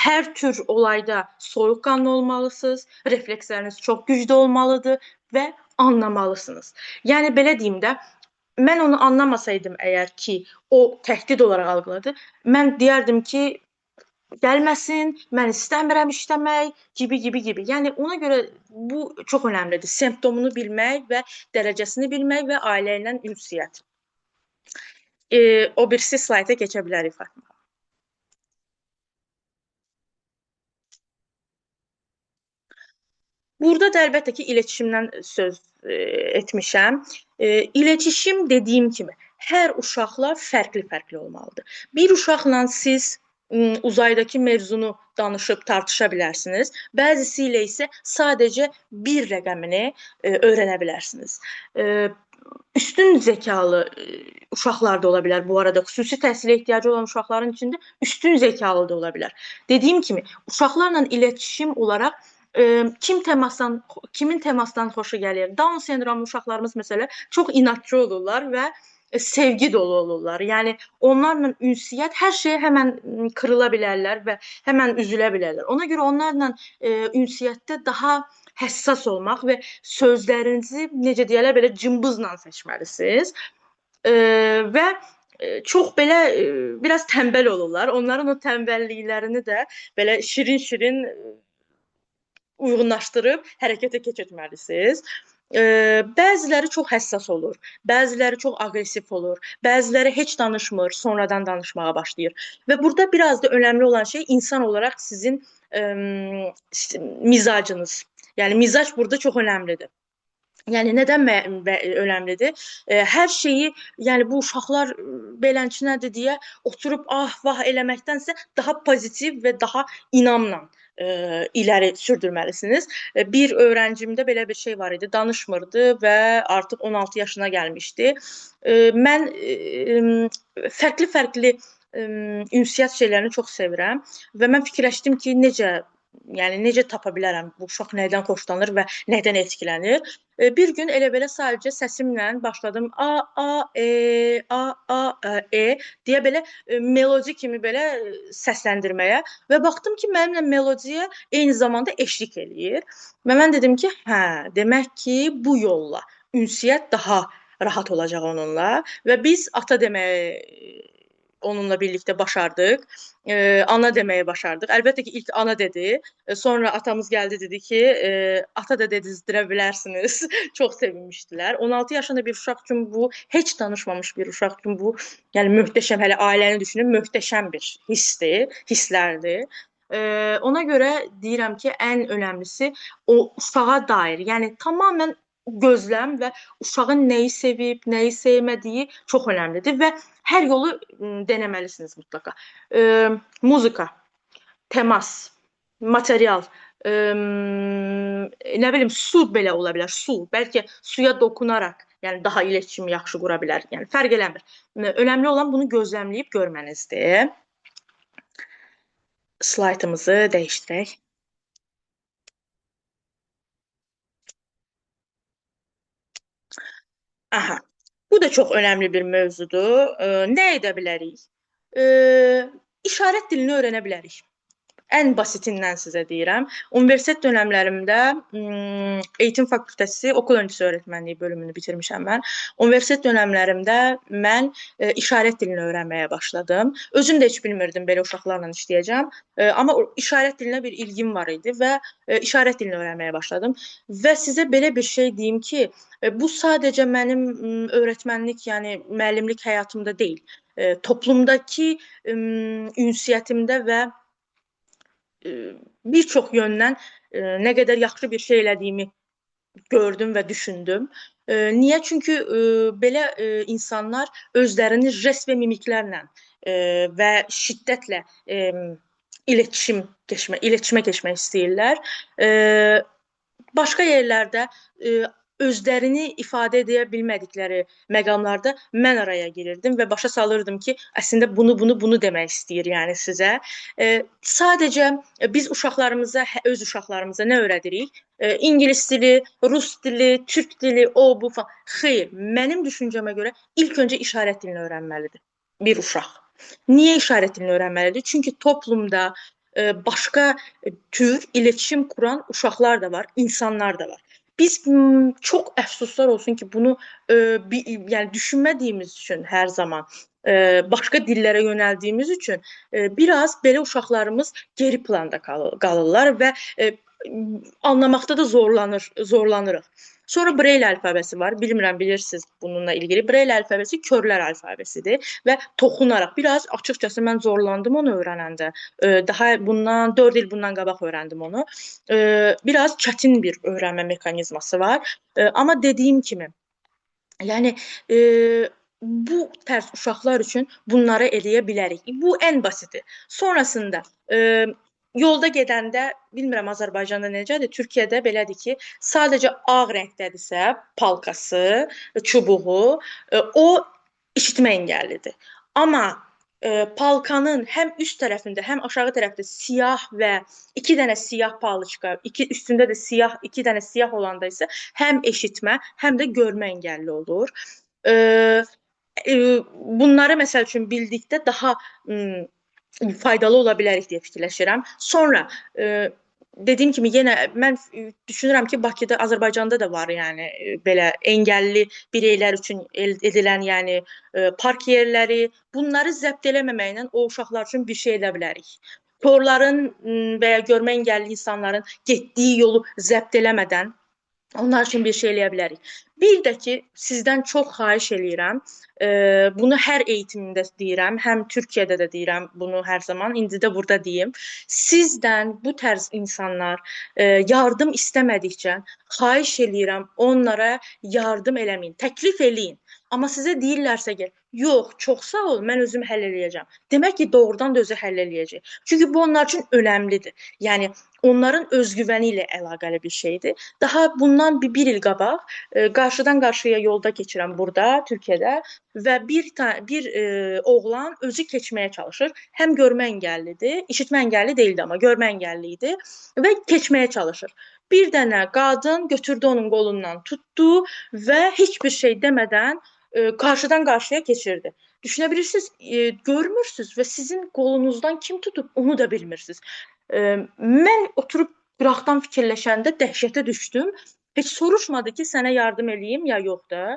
Hər tür olayda soyuqqanlı olmalısınız. Refleksləriniz çox güclü olmalıdır və anlamalısınız. Yəni belə deyim də, mən onu anlamasaydım əgər ki, o təhdid olaraq algıladı, mən deyərdim ki, gəlməsin, mən istəmirəm işləmək, gibi, gibi, gibi. Yəni ona görə bu çox önəmlidir. Semptomunu bilmək və dərəcəsini bilmək və ailə ilə ünsiyyət. O birisi slayta keçə bilərik Fatma. Burada da əlbəttə ki, iletişimdən söz etmişəm. İletişim dediyim kimi hər uşaqla fərqli-fərqli olmalıdır. Bir uşaqla siz uzaydakı mevzunu danışıb tartışa bilərsiniz. Bəzisi ilə isə sadəcə bir rəqəmini öyrənə bilərsiniz. Üstün zəkalı uşaqlar da ola bilər. Bu arada xüsusi təhsilə ehtiyacı olan uşaqların içində üstün zəkalı da ola bilər. Dediyim kimi uşaqlarla iletişim olaraq kimin təmasdan xoşu gəlir? Down sendromlu uşaqlarımız məsələ çox inadçı olurlar və sevgi dolu olurlar. Yəni onlarla ünsiyyət hər şeyə həmən kırıla bilərlər və həmən üzülə bilərlər. Ona görə onlarla ünsiyyətdə daha həssas olmaq və sözlərinizi necə deyərlər belə cımbızla seçməlisiniz. Və çox belə biraz tənbəl olurlar. Onların o tənbəlliklərini də belə şirin-şirin uyğunlaşdırıb hərəkətə keçirtməlisiniz. Bəziləri çox həssas olur, bəziləri çox aqressiv olur, bəziləri heç danışmır, sonradan danışmağa başlayır. Və burada biraz da önəmli olan şey insan olaraq sizin mizacınız. Yəni mizac burada çox önəmlidir. Yəni nədən önəmlidir? Hər şeyi, yəni bu uşaqlar beləçinədir deyə oturub ah vah eləməkdənsə daha pozitiv və daha inamla iləri sürdürməlisiniz. Bir öğrencimdə belə bir şey var idi, danışmırdı və artıq 16 yaşına gəlmişdi. Mən fərqli-fərqli ünsiyyət şeylərini çox sevirəm və mən fikirləşdim ki, necə Yəni necə tapa bilərəm bu uşaq nədən xoşlanır və nədən etkilənir? Bir gün elə belə sadəcə səsimlə başladım a a e a a e deyə belə melodi kimi belə səsləndirməyə və baxdım ki, mənimlə melodiya eyni zamanda eşlik eləyir. Və mən dedim ki, hə, demək ki, bu yolla ünsiyyət daha rahat olacaq onunla və biz ata deməyi onunla birlikdə başardıq. Ana deməyi başardıq. Əlbəttə ki, ilk ana dedi. Sonra atamız gəldi dedi ki, ata da dedizdirə bilərsiniz. Çox sevinmişdilər. 16 yaşında bir uşaq üçün bu, heç danışmamış bir uşaq üçün bu, yəni möhtəşəm, hələ ailəni düşünün, möhtəşəm bir hissdir, hisslərdir. Ona görə deyirəm ki, ən önəmlisi o uşağa dair, yəni tamamilə gözləm və uşağın nəyi sevib, nəyi sevmədiyi çox önəmlidir və hər yolu denəməlisiniz mütləqa. Muzika, təmas, material, nə bilim su belə ola bilər, su. Bəlkə suya dokunaraq, yəni daha iletişimi yaxşı qura bilər. Yəni fərq eləmir. Önəmli olan bunu gözləmləyib görmənizdir. Slaydımızı dəyişdirək. Aha, bu da çox önəmli bir mövzudur. Nə edə bilərik? İşarət dilini öyrənə bilərik. Ən basitindən sizə deyirəm. Universitet dönəmlərimdə eğitim fakültəsi okul öncəsi öyrətmənliyi bölümünü bitirmişəm mən. Universitet dönəmlərimdə mən işarət dilini öyrənməyə başladım. Özüm də heç bilmirdim belə uşaqlarla işləyəcəm. Amma işarət dilinə bir ilgim var idi və işarət dilini öyrənməyə başladım. Və sizə belə bir şey deyim ki, bu sadəcə mənim öyrətmənlik, yəni müəllimlik həyatımda deyil. Toplumdakı ünsiyyətimdə və bir çox yöndən nə qədər yaxşı bir şey elədiyimi gördüm və düşündüm. Niyə? Çünki belə insanlar özlərini jest və mimiklərlə və şiddətlə iletişimə keçmək istəyirlər. Başqa yerlərdə özlərini ifadə edə bilmədikləri məqamlarda mən araya girirdim və başa salırdım ki, əslində bunu, bunu, bunu demək istəyir yəni sizə. Sadəcə biz uşaqlarımıza, öz uşaqlarımıza nə öyrədirik? İngilis dili, rus dili, türk dili, o, bu falan. Xeyr, mənim düşüncəmə görə ilk öncə işarət dilini öyrənməlidir bir uşaq. Niyə işarət dilini öyrənməlidir? Çünki toplumda başqa tür iletişim kuran uşaqlar da var, insanlar da var. Biz çox əfsuslar olsun ki, bunu yəni düşünmədiyimiz üçün hər zaman başqa dillərə yönəldiyimiz üçün biraz belə uşaqlarımız geri planda qalırlar və anlamaqda da zorlanırıq. Sonra Braille alfabəsi var. Bilmirəm, bilirsiniz bununla ilgili. Braille alfabəsi körlər alfabesidir və toxunaraq biraz açıqcası mən zorlandım onu öyrənəndə. Daha bundan 4 il bundan qabaq öyrəndim onu. Biraz çətin bir öyrənmə mexanizması var. Amma dediyim kimi, yəni bu tərz uşaqlar üçün bunları eləyə bilərik. Bu ən basiti. Sonrasında yolda gedəndə, bilmirəm Azərbaycanda necədir, Türkiyədə belədir ki, sadəcə ağ rəngdədirsə palkası, çubuğu, o işitmə əngəllidir. Amma palkanın həm üst tərəfində, həm aşağı tərəfdə siyah və iki dənə siyah palıçka, üstündə də siyah, iki dənə siyah olanda isə həm eşitmə, həm də görmə əngəlli olur. Bunları məsəl üçün bildikdə daha faydalı ola bilərik deyə fikirləşirəm. Sonra dediyim kimi yenə mən düşünürəm ki, Bakıda, Azərbaycanda da var, yəni belə engəlli bireylər üçün edilən, yəni park yerləri, bunları zəbt eləməməklə o uşaqlar üçün bir şey edə bilərik. Korların və ya görmə əngəlli insanların getdiyi yolu zəbt eləmədən onlar üçün bir şey eləyə bilərik. Bir də ki, sizdən çox xahiş eləyirəm, bunu hər eğitimimdə deyirəm, həm Türkiyədə də deyirəm bunu hər zaman, indi də burada deyim. Sizdən bu tərz insanlar yardım istəmədikcə xahiş eləyirəm, onlara yardım eləməyin, təklif eləyin. Amma sizə deyirlərsə ki, yox, çox sağ ol, mən özüm həll eləyəcəm. Demək ki, doğrudan da özü həll eləyəcək. Çünki bu onlar üçün önəmlidir. Yəni, onların özgüvəni ilə əlaqəli bir şeydir. Daha bundan bir il qabaq Qarşıdan qarşıya yolda keçirəm burada, Türkiyədə və bir oğlan özü keçməyə çalışır. Həm görmə əngəllidir, eşitmə əngəlli deyildi amma görmə əngəlli idi və keçməyə çalışır. Bir dənə qadın götürdü onun qolundan tutdu və heç bir şey demədən qarşıdan qarşıya keçirdi. Düşünə bilirsiniz, görmürsüz və sizin qolunuzdan kim tutub onu da bilmirsiniz. Mən oturub qıraqdan fikirləşəndə dəhşətə düşdüm. Heç soruşmadı ki, sənə yardım eləyim ya yox da.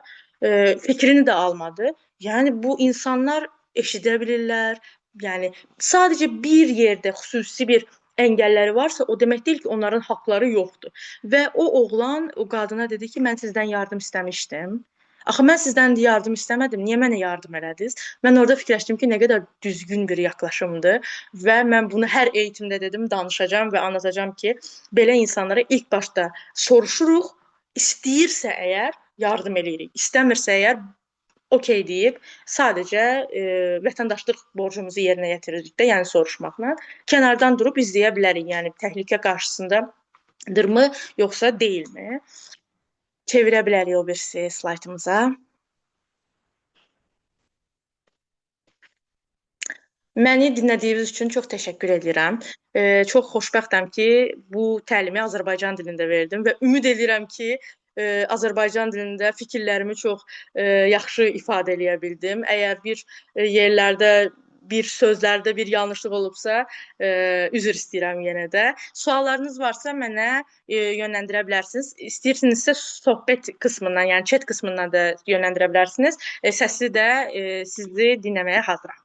Fikrini də almadı. Yəni bu insanlar eşidə bilirlər. Yəni sadəcə bir yerdə xüsusi bir əngəlləri varsa, o demək deyil ki, onların haqları yoxdur. Və o oğlan o qadına dedi ki, mən sizdən yardım istəmişdim. Axı mən sizdən yardım istəmədim, niyə mənə yardım elədiniz? Mən orada fikirləşdim ki, nə qədər düzgün bir yaklaşımdır və mən bunu hər eğitimdə dedim, danışacağam və anlatacağam ki, belə insanlara ilk başda soruşuruq, istəyirsə əgər yardım eləyirik, istəmirsə əgər okey deyib sadəcə vətəndaşlıq borcumuzu yerinə yetiririk də, yəni soruşmaqla kənardan durub izləyə bilərik, yəni təhlükə qarşısındadırmı, yoxsa deyilmi? Çevirə bilərik o birisi slaytımıza. Məni dinlədiyiniz üçün çox təşəkkür edirəm. Çox xoşbəxtəm ki, bu təlimi Azərbaycan dilində verdim və ümid edirəm ki, Azərbaycan dilində fikirlərimi çox yaxşı ifadə eləyə bildim. Əgər bir yerlərdə, bir sözlərdə bir yanlışlıq olubsa, üzr istəyirəm yenə də. Suallarınız varsa mənə yönləndirə bilərsiniz. İstəyirsinizsə söhbət qismından, yəni chat qismından da yönləndirə bilərsiniz. Səsli də sizi dinləməyə hazıram.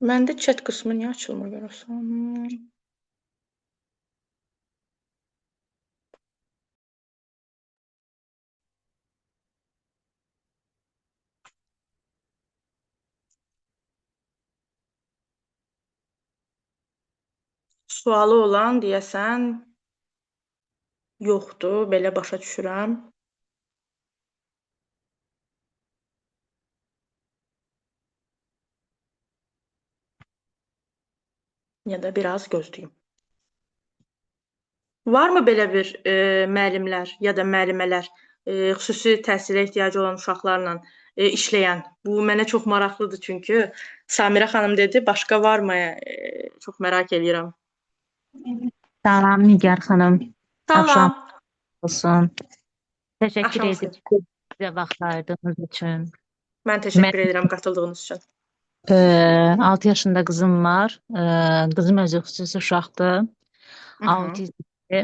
Məndə chat qismi niyə açılmır görəsən? Sualı olan deyəsən yoxdur, belə başa düşürəm. Ya da biraz gözləyim. Varmı belə bir müəllimlər ya da müəllimələr, xüsusi təhsilə ehtiyacı olan uşaqlarla işləyən? Bu mənə çox maraqlıdır çünki Samirə xanım dedi, başqa varmı? Çox merak eləyirəm. Salam Nigar xanım. Salam. Axşam olsun. Təşəkkür edirəm bizə vaxt ayırdığınız üçün. Mən təşəkkür edirəm qatıldığınız üçün. 6 yaşında qızım var. Qızım özü xüsusi uşaqdır. Autizmli.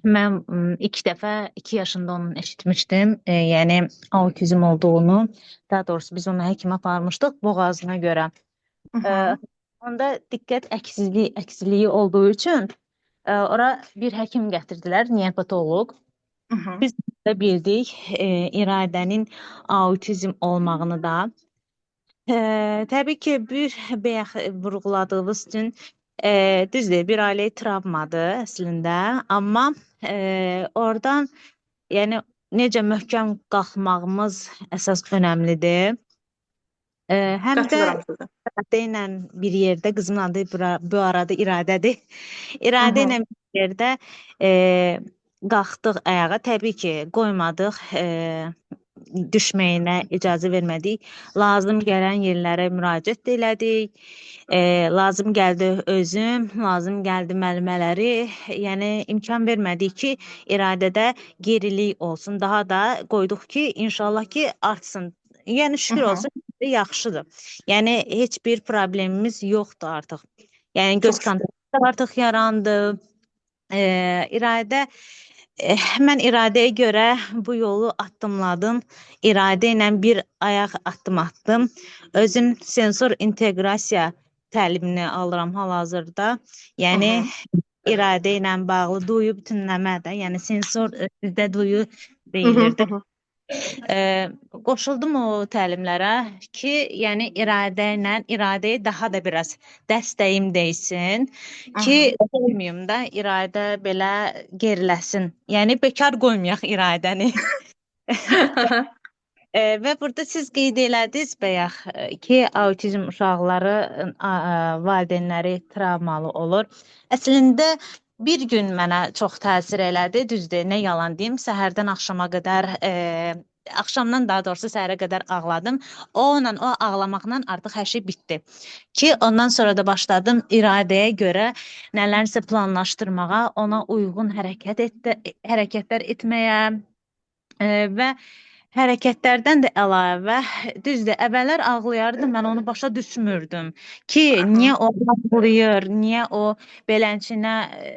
Mən ilk dəfə 2 yaşında onun eşitmişdim. Yəni autizm olduğunu. Daha doğrusu biz onu həkimə aparmışdıq boğazına görə. Onda diqqət əksikliyi olduğu üçün ora bir həkim gətirdilər, neyropatoloq. Biz də bildik İradənin autizm olmağını da. Təbii ki, bir bayaq vurğuladığınız üçün düzdür, bir ailə travmadır əslində, amma oradan yəni necə möhkəm qalxmağımız əsas önəmlidir. Həm də İradə ilə bir yerdə, qızımın adı bu arada İradədir. İradə ilə bir yerdə qalxdıq ayağa. Təbii ki, qoymadıq, düşməyinə icazə vermədik. Lazım gələn yerlərə müraciət də elədik. Lazım gəldi özüm, lazım gəldi müəllimələri. Yəni imkan vermədik ki, İradədə gerilik olsun. Daha da qoyduq ki, inşallah ki, artsın. Yəni şükür olsun, yaxşıdır. Yəni heç bir problemimiz yoxdur artıq. Yəni göz kontaktı artıq yarandı. İradə mən iradəyə görə bu yolu addımladım. İradə ilə bir ayaq addım atdım. Özüm sensor inteqrasiya təlimini alıram hal-hazırda. Yəni iradə ilə bağlı duyu bütünləmə də, yəni sensor bizdə duyu deyilirdi. Qoşuldum o təlimlərə ki, yəni iradə ilə iradəyə daha da biraz dəstəyim deysin ki, qoymayım da iradə belə geriləsin. Yəni bekar qoymayaq iradəni. Və burada siz qeyd elədiniz bayaq ki, autizm uşaqları valideynləri travmalı olur. Əslində bir gün mənə çox təsir elədi. Düzdür, nə yalan deyim, səhərdən axşama qədər, axşamdan daha doğrusu səhərə qədər ağladım. Onunla, o ağlamaqla artıq hər şey bitdi. Ki ondan sonra da başladım iradəyə görə nələrsə planlaşdırmağa, ona uyğun hərəkətlər etməyə və hərəkətlərdən də əlavə, düzdür, əvvəllər ağlayardım, mən onu başa düşmürdüm ki, niyə o ağlayır, niyə o beləçinə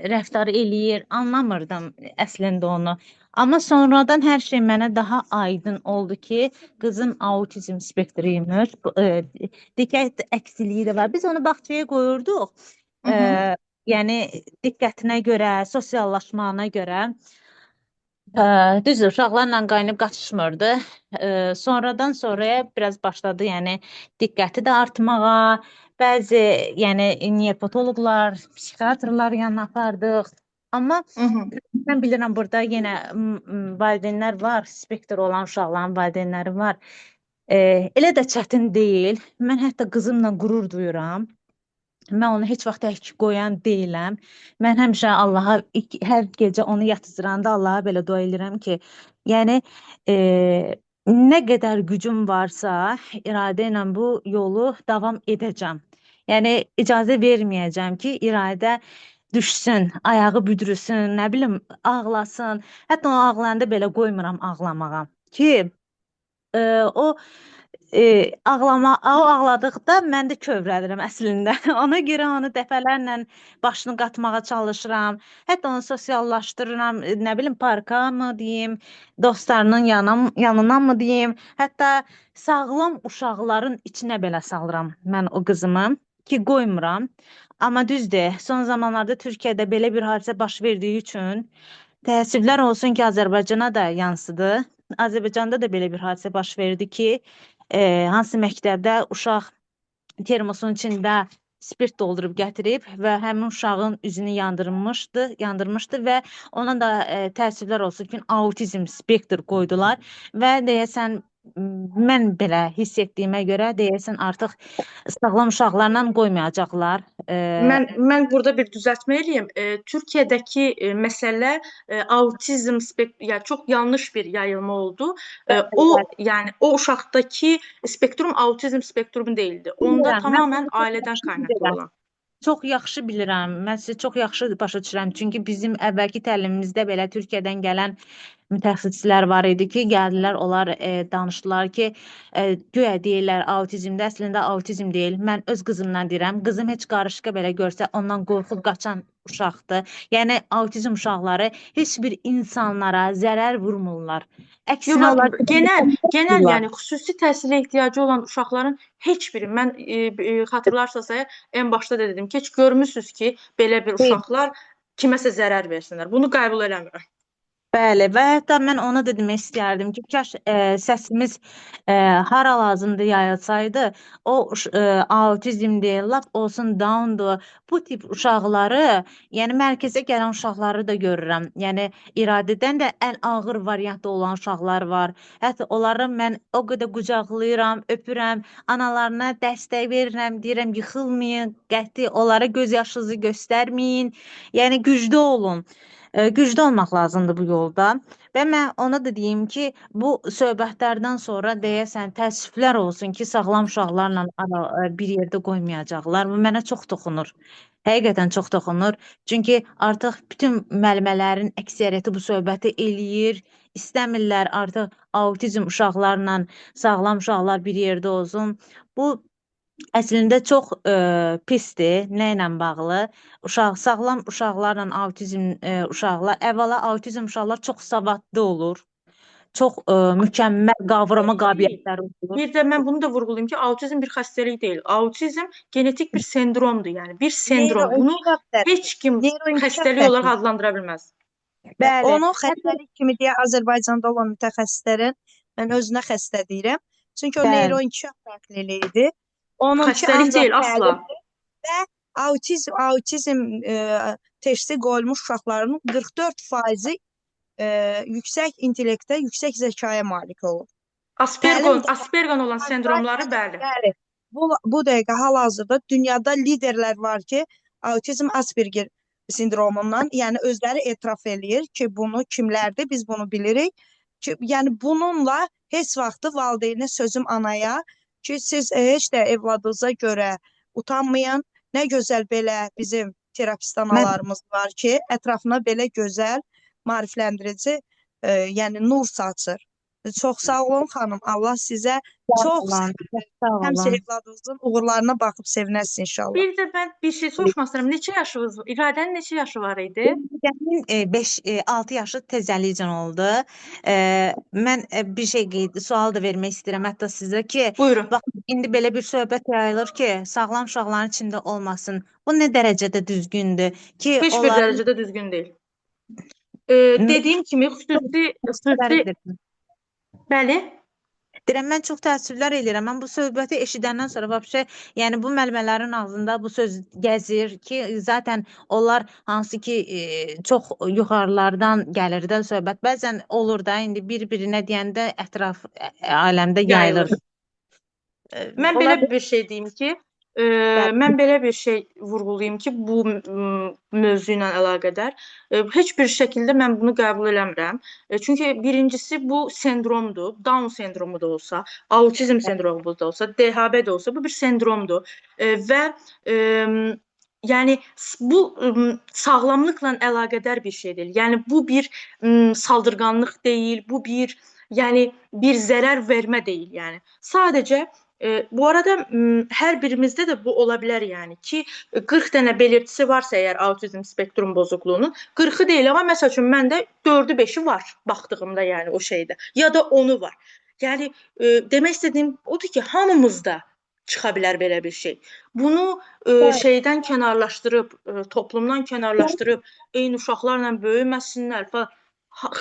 rəftar eləyir, anlamırdım əslində onu. Amma sonradan hər şey mənə daha aydın oldu ki, qızım autizm spektriymiş, diqqət əksiliyi də var. Biz onu bağçaya qoyurduq. Yəni diqqətinə görə, sosiallaşmağına görə. Düzdür, uşaqlarla qaynıb qaçışmırdı. Sonradan sonraya biraz başladı, yəni diqqəti də artmağa, bəzi yəni nevropatoloqlar, psixiatrlar yanına apardıq. Amma mən bilirəm burada yenə valideynlər var, spektr olan uşaqların valideynləri var. Elə də çətin deyil. Mən hətta qızımla qürur duyuram. Mən onu heç vaxt tək qoyan deyiləm. Mən həmişə Allaha hər gecə onu yatızdıranda Allaha belə dua edirəm ki, yəni nə qədər gücüm varsa iradə ilə bu yolu davam edəcəm. Yəni icazə verməyəcəm ki, iradə düşsün, ayağı büdrüsün, nə bilim ağlasın. Hətta o ağlayanda belə qoymuram ağlamağa ki, o ağlama, o ağladıqda mən də kövrəlirəm əslində. Ona görə onu dəfələrlə başını qatmağa çalışıram. Hətta onu sosiallaşdırıram, nə bilim parka mı deyim, dostlarının yanına mı deyim, hətta sağlam uşaqların içinə belə salıram mən o qızımı ki, qoymuram. Amma düzdür, son zamanlarda Türkiyədə belə bir hadisə baş verdiyi üçün təəssüflər olsun ki, Azərbaycana da yansıdı. Azərbaycanda da belə bir hadisə baş verdi ki, hansı məktəbdə uşaq termosun içində spirt doldurub gətirib və həmin uşağın üzünü yandırmışdı və ona da təəssüflər olsun ki, autizm spektr qoydular və deyəsən mən belə hiss etdiyimə görə deyəsən artıq sağlam uşaqlarla qoymayacaqlar. Mən burada bir düzəltmə eləyim. Türkiyədəki məsələ autizm yəni çox yanlış bir yayılma oldu. O yəni o uşaqdakı spektrum autizm spektrumu deyildi. Onda tamamilə ailədən qaynaqlı olan. Çox yaxşı bilirəm. Mən sizi çox yaxşı başa düşürəm. Çünki bizim əvvəlki təlimimizdə belə Türkiyədən gələn mütəxəssislər var idi ki, gəldilər, onlar danışdılar ki, güya deyirlər autizmdə, əslində autizm deyil. Mən öz qızımdan deyirəm. Qızım heç qarışqa belə görsə ondan qorxub qaçan uşaqdır. Yəni autizm uşaqları heç bir insanlara zərər vurmurlar. Əksinə onlar genel yəni xüsusi təhsilə ehtiyacı olan uşaqların heç biri, mən xatırlarsınızsa ən başda da dedim ki, heç görmüsünüz ki, belə bir uşaqlar kiməsə zərər versinlər. Bunu qəbul eləmirəm. Bəli, və hətta mən onu da demək istəyərdim ki, kaş səsimiz hara lazımdır yayılsaydı, o autizmdir, lap olsun Downdur, bu tip uşaqları, yəni mərkəzə gələn uşaqları da görürəm. Yəni iradədən də ən ağır variantda olan uşaqlar var. Hətta onları mən o qədər qucaqlayıram, öpürəm, analarına dəstək verirəm, deyirəm yıxılmayın, qəti onlara göz yaşınızı göstərməyin. Yəni güclü olun. Güclü olmaq lazımdır bu yolda. Və mən ona da deyim ki, bu söhbətlərdən sonra deyəsən təəssüflər olsun ki, sağlam uşaqlarla bir yerdə qoymayacaqlar. Bu mənə çox toxunur. Həqiqətən çox toxunur. Çünki artıq bütün müəllimələrin əksəriyyəti bu söhbəti eləyir. İstəmirlər artıq autizm uşaqlarla sağlam uşaqlar bir yerdə olsun. Bu əslində çox pisdir. Nə ilə bağlı? Sağlam uşaqlarla autizm uşaqlar, əvvəla autizm uşaqlar çox savadlı olur. Çox mükəmməl qavrama qabiliyyətləri olur. Bir də mən bunu da vurğulayım ki, autizm bir xəstəlik deyil. Autizm genetik bir sendromdur, yəni bir sendrom. Bunu heç kim xəstəlik olaraq adlandıra bilməz. Bəli. Onu xəstəlik kimi deyə Azərbaycanda olan mütəxəssislərin Mən özünə xəstə deyirəm. Çünki o Bəli. neyroinkişaf fərqliliyi idi. Onunki Xəstəlik ancaq deyil, asla. təlimdir və autizm teşhisi qoyulmuş uşaqların 44%-i yüksək intellektə, yüksək zəkaya malik olur. Aspergon, Aspergon olan sendromları, bəli. Bəli. Bu dəqiqə hal-hazırda dünyada liderlər var ki, autizm Asperger sindromundan, yəni özləri etiraf eləyir ki, bunu kimlərdir, biz bunu bilirik. Ki, yəni bununla heç vaxtı valideynə sözüm anaya ki, siz heç də evladınıza görə utanmayın. Nə gözəl belə bizim terapist analarımız var ki, ətrafına belə gözəl maarifləndirici, yəni nur saçır. Çox sağ olun xanım. Allah sizə çox həmçə evladınızın uğurlarına baxıb sevinəsiniz inşallah. Bir də mən bir şey soruşmaq istəyirəm. Neçə yaşınız, İradənin neçə yaşı var idi? İradənin 5-6 yaşı tezəlikcən oldu. Mən bir şey qeyd, sual da vermək istəyirəm hətta sizə ki, buyurun. Baxın, indi belə bir söhbət yayılır ki, sağlam uşaqların içində olmasın. Bu nə dərəcədə düzgündür ki, heç bir dərəcədə düzgün deyil. Dediyim kimi xüsusi bəli. Deyirəm, mən çox təəssüflər eləyirəm. Mən bu söhbəti eşidəndən sonra vəbşə, yəni bu müəllimələrin ağzında bu söz gəzir ki, zaten onlar hansı ki çox yuxarılardan gəlir də söhbət. Bəzən olur da indi bir-birinə deyəndə ətraf aləmdə yayılır. Mən belə bir şey deyim ki, mən belə bir şey vurğulayım ki, bu mövzu ilə əlaqədar heç bir şəkildə mən bunu qəbul eləmirəm. Çünki birincisi bu sendromdur. Down sendromu da olsa, autizm sendromu da olsa, DHB də olsa bu bir sendromdur. Və yəni bu sağlamlıqla əlaqədar bir şey deyil. Yəni bu bir saldırğanlıq deyil, bu bir yəni bir zərər vermə deyil, yəni. Sadəcə bu arada hər birimizdə də bu ola bilər, yəni ki 40 dənə belirtisi varsa əgər autizm spektrum bozukluğunun 40-ı deyil, amma məsəl üçün məndə 4-ü 5-i var baxdığımda, yəni o şeydə ya da 10-u var. Yəni demək istədiyim odur ki, hamımızda çıxa bilər belə bir şey. Bunu şeydən kənarlaşdırıb, toplumdan kənarlaşdırıb, eyni uşaqlarla böyüməsinlər falan.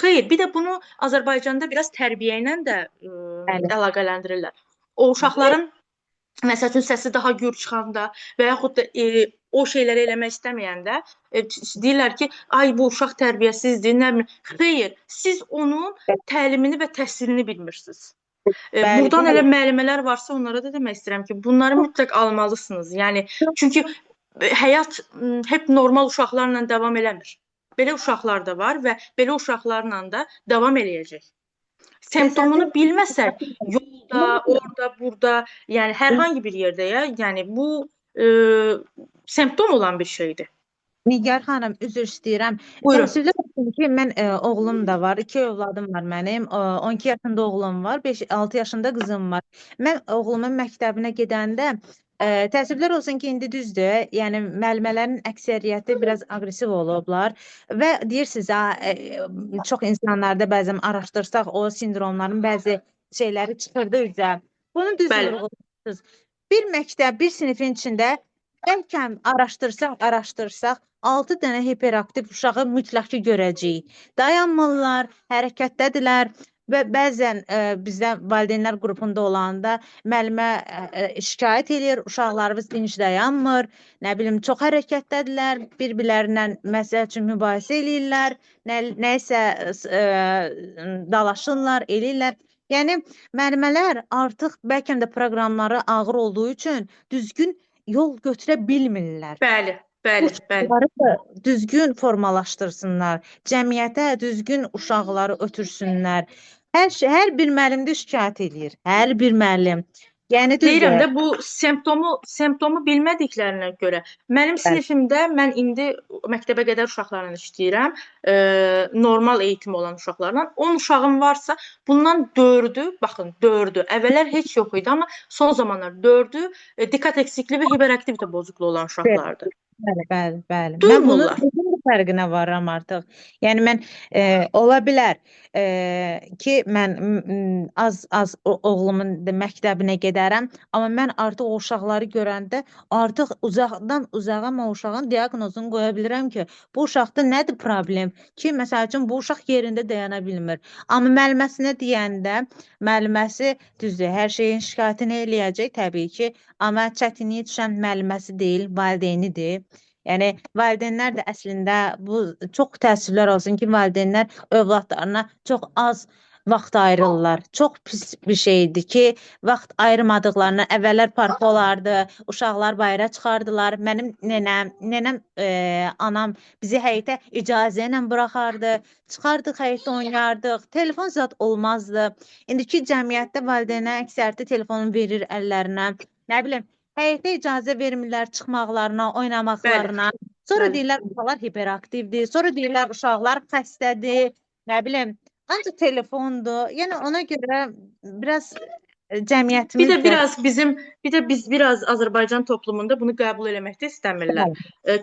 Xeyr, bir də bunu Azərbaycanda biraz tərbiyə ilə də əlaqələndirirlər. O uşaqların məsəl üçün səsi daha gür çıxanda və yaxud da o şeyləri eləmək istəməyəndə deyirlər ki, ay bu uşaq tərbiyəsizdir, nə bilim. Xeyr, siz onun təlimini və təhsilini bilmirsiniz. Buradan elə müəllimələr varsa onlara da demək istəyirəm ki, bunları mütləq almalısınız. Yəni çünki həyat hep normal uşaqlarla davam eləmir. Belə uşaqlar da var və belə uşaqlarla da davam eləyəcək. Semptomunu bilməsək, yolda, orada, burada, yəni hər hansı bir yerdə ya, yəni bu semptom olan bir şeydir. Nigar xanım, üzr istəyirəm. Buyurun. Təəssüflər olsun ki, mən oğlum da var, 2 övladım var mənim. 12 yaşında oğlum var, 5-6 yaşında qızım var. Mən oğlumun məktəbinə gedəndə təəssüflər olsun ki, indi düzdür. Yəni müəllimələrin əksəriyyəti biraz aqressiv olublar və deyirsiniz, çox insanlarda bəzən araşdırsaq o sindromların bəzi şeyləri çıxırdı üzə. Bunu düz vurğulayırsınız. Bir məktəb, bir sinifin içində bəlkə araşdırsaq 6 dənə hiperaktiv uşağı mütləq ki görəcəyik. Dayanmırlar, hərəkətdədirlər. Və bəzən bizdə valideynlər qrupunda olanda müəllimə şikayət eləyir, uşaqlarımız dinc dayanmır, nə bilim çox hərəkətdədirlər, bir-birlərindən məsəl üçün mübahisə eləyirlər, nəyisə dalaşırlar, eləyirlər. Yəni müəllimələr artıq bəlkə də proqramları ağır olduğu üçün düzgün yol götürə bilmirlər. Bəli. Bəli, bəli. Uşaqları da düzgün formalaşdırsınlar, cəmiyyətə düzgün uşaqları ötürsünlər. Hər şey, hər bir müəllim də şikayət eləyir. Hər bir müəllim. Yəni düzdür. Deyirəm də bu semptomu bilmədiklərinə görə. Mənim sinifimdə mən indi məktəbə qədər uşaqlarla işləyirəm. Normal eğitim olan uşaqlarla. 10 uşağım varsa, bundan 4-ü, baxın, 4-ü. Əvvəllər heç yox idi, amma son zamanlar 4-ü diqqət eksikliyi və hiperaktivite bozukluğu olan uşaqlardır. Bəli, bəli, bəli. Duyurmurlar. Mən bunu Fərqinə varıram artıq. Yəni mən ola bilər ki, mən az-az oğlumun məktəbinə gedərəm, amma mən artıq o uşaqları görəndə artıq uzaqdan uzağa mən o uşağın diaqnozunu qoya bilirəm ki, bu uşaqda nədir problem? Ki, məsəl üçün bu uşaq yerində dayana bilmir. Amma müəlliməsinə deyəndə, müəlliməsi düzdür, hər şeyin şikayətini eləyəcək təbii ki, amma çətinliyə düşən müəlliməsi deyil, valideynidir. Yəni valideynlər də əslində bu çox təəssüflər olsun ki, valideynlər övladlarına çox az vaxt ayırırlar. Çox pis bir şeydir ki, vaxt ayırmadıqlarına əvvəllər parka olardı, uşaqlar bayıra çıxardılar. Mənim nənəm, anam bizi həyətə icazə ilə buraxardı. Çıxardıq həyətdə oynayardıq. Telefon zad olmazdı. İndiki cəmiyyətdə valideynlər əksəriyyəti telefonu verir əllərinə. Nə bilim, həyətə icazə vermirlər çıxmaqlarına, oynamaqlarına. Sonra deyirlər uşaqlar hiperaktivdir, sonra deyirlər uşaqlar xəstədir, nə bilim, ancaq telefondur. Yəni ona görə biraz cəmiyyətimiz Bir də biraz bizim, bir də biz biraz Azərbaycan toplumunda bunu qəbul eləmək də istəmirlər.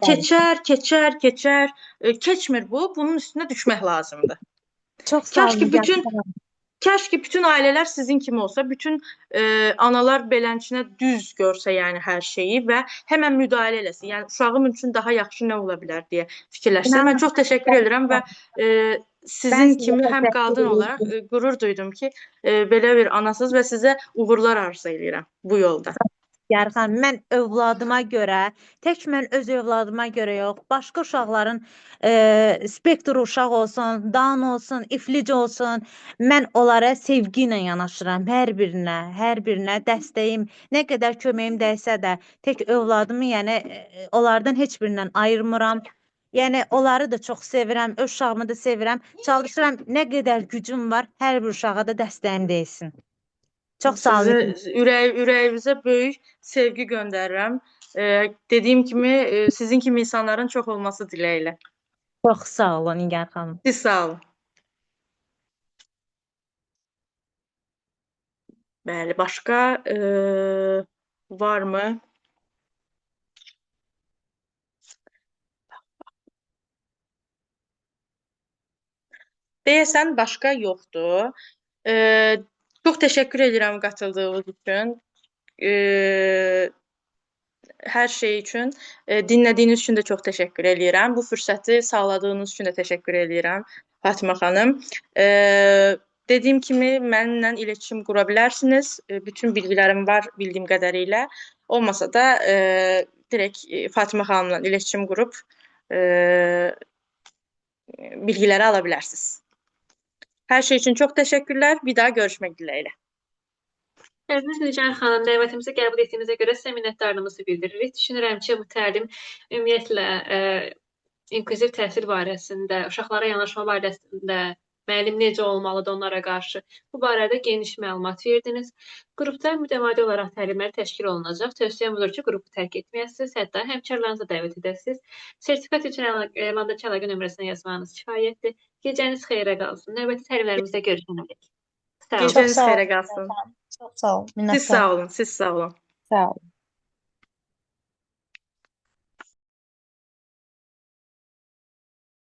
Keçər, keçər, keçər, keçmir bu. Bunun üstünə düşmək lazımdır. Çox sağ olun. Kaş ki bütün ailələr sizin kimi olsa, bütün analar beləncə düz görsə, yəni hər şeyi və həmən müdaxilə eləsin. Yəni uşağım üçün daha yaxşı nə ola bilər deyə fikirləşsə. Mən çox təşəkkür edirəm və sizin kimi həm qadın olaraq qürur duydum ki, belə bir anasız və sizə uğurlar arzu eləyirəm bu yolda. Nigar xanım, mən övladıma görə, tək mən öz övladıma görə yox, başqa uşaqların spektr uşaq olsun, Dan olsun, iflic olsun, mən onlara sevgi ilə yanaşıram hər birinə, hər birinə dəstəyim, nə qədər köməyim dəysə də, tək övladımı, yəni onlardan heç birindən ayırmıram. Yəni onları da çox sevirəm, öz uşağımı da sevirəm. Çalışıram nə qədər gücüm var, hər bir uşağa da dəstəyim deyilsin. Çox sağ olun. Sizə ürəyinizə böyük sevgi göndərirəm. Dediyim kimi, sizin kimi insanların çox olması diləyilə. Çox sağ olun Nigar xanım. Siz sağ olun. Bəli, başqa varmı? Deyəsən başqa yoxdur. Çox təşəkkür edirəm qatıldığınız üçün. Hər şey üçün, dinlədiyiniz üçün də çox təşəkkür eləyirəm. Bu fürsəti sağladığınız üçün də təşəkkür eləyirəm Fatimə xanım. Dediyim kimi mənimlə iletişim qura bilərsiniz. Bütün bilgilərim var bildiyim qədərilə. Olmasa da direkt Fatimə xanımla iletişim qurub bilgiləri ala bilərsiniz. Hər şey üçün çox təşəkkürlər. Bir daha görüşmək diləyilə. Əziz Nigar xanım, dəvətimizi qəbul etdiyinizə görə sizə minnətdarlığımızı bildiririk. Düşünürəm ki, bu təlim ümumiyyətlə inklüziv təhsil barəsində, uşaqlara yanaşma barəsində, müəllim necə olmalıdır onlara qarşı, bu barədə geniş məlumat verdiniz. Qrupda mütəmadi olaraq təlimlər təşkil olunacaq. Tövsiyəm budur ki, qrupu tərk etməyəsiniz, hətta həmkarlarınızı dəvət edəsiniz. Sertifikat üçün ekrandakı əlaqə nömrəsinə yazmağınız kifayətdir. Gecəniz xeyrə qalsın. Növbəti təlimlərimizdə görüşənədək. Sağ olun. Gecəniz xeyrə qalsın. Çox sağ olun. Siz sağ olun. Siz sağ olun. Sağ olun.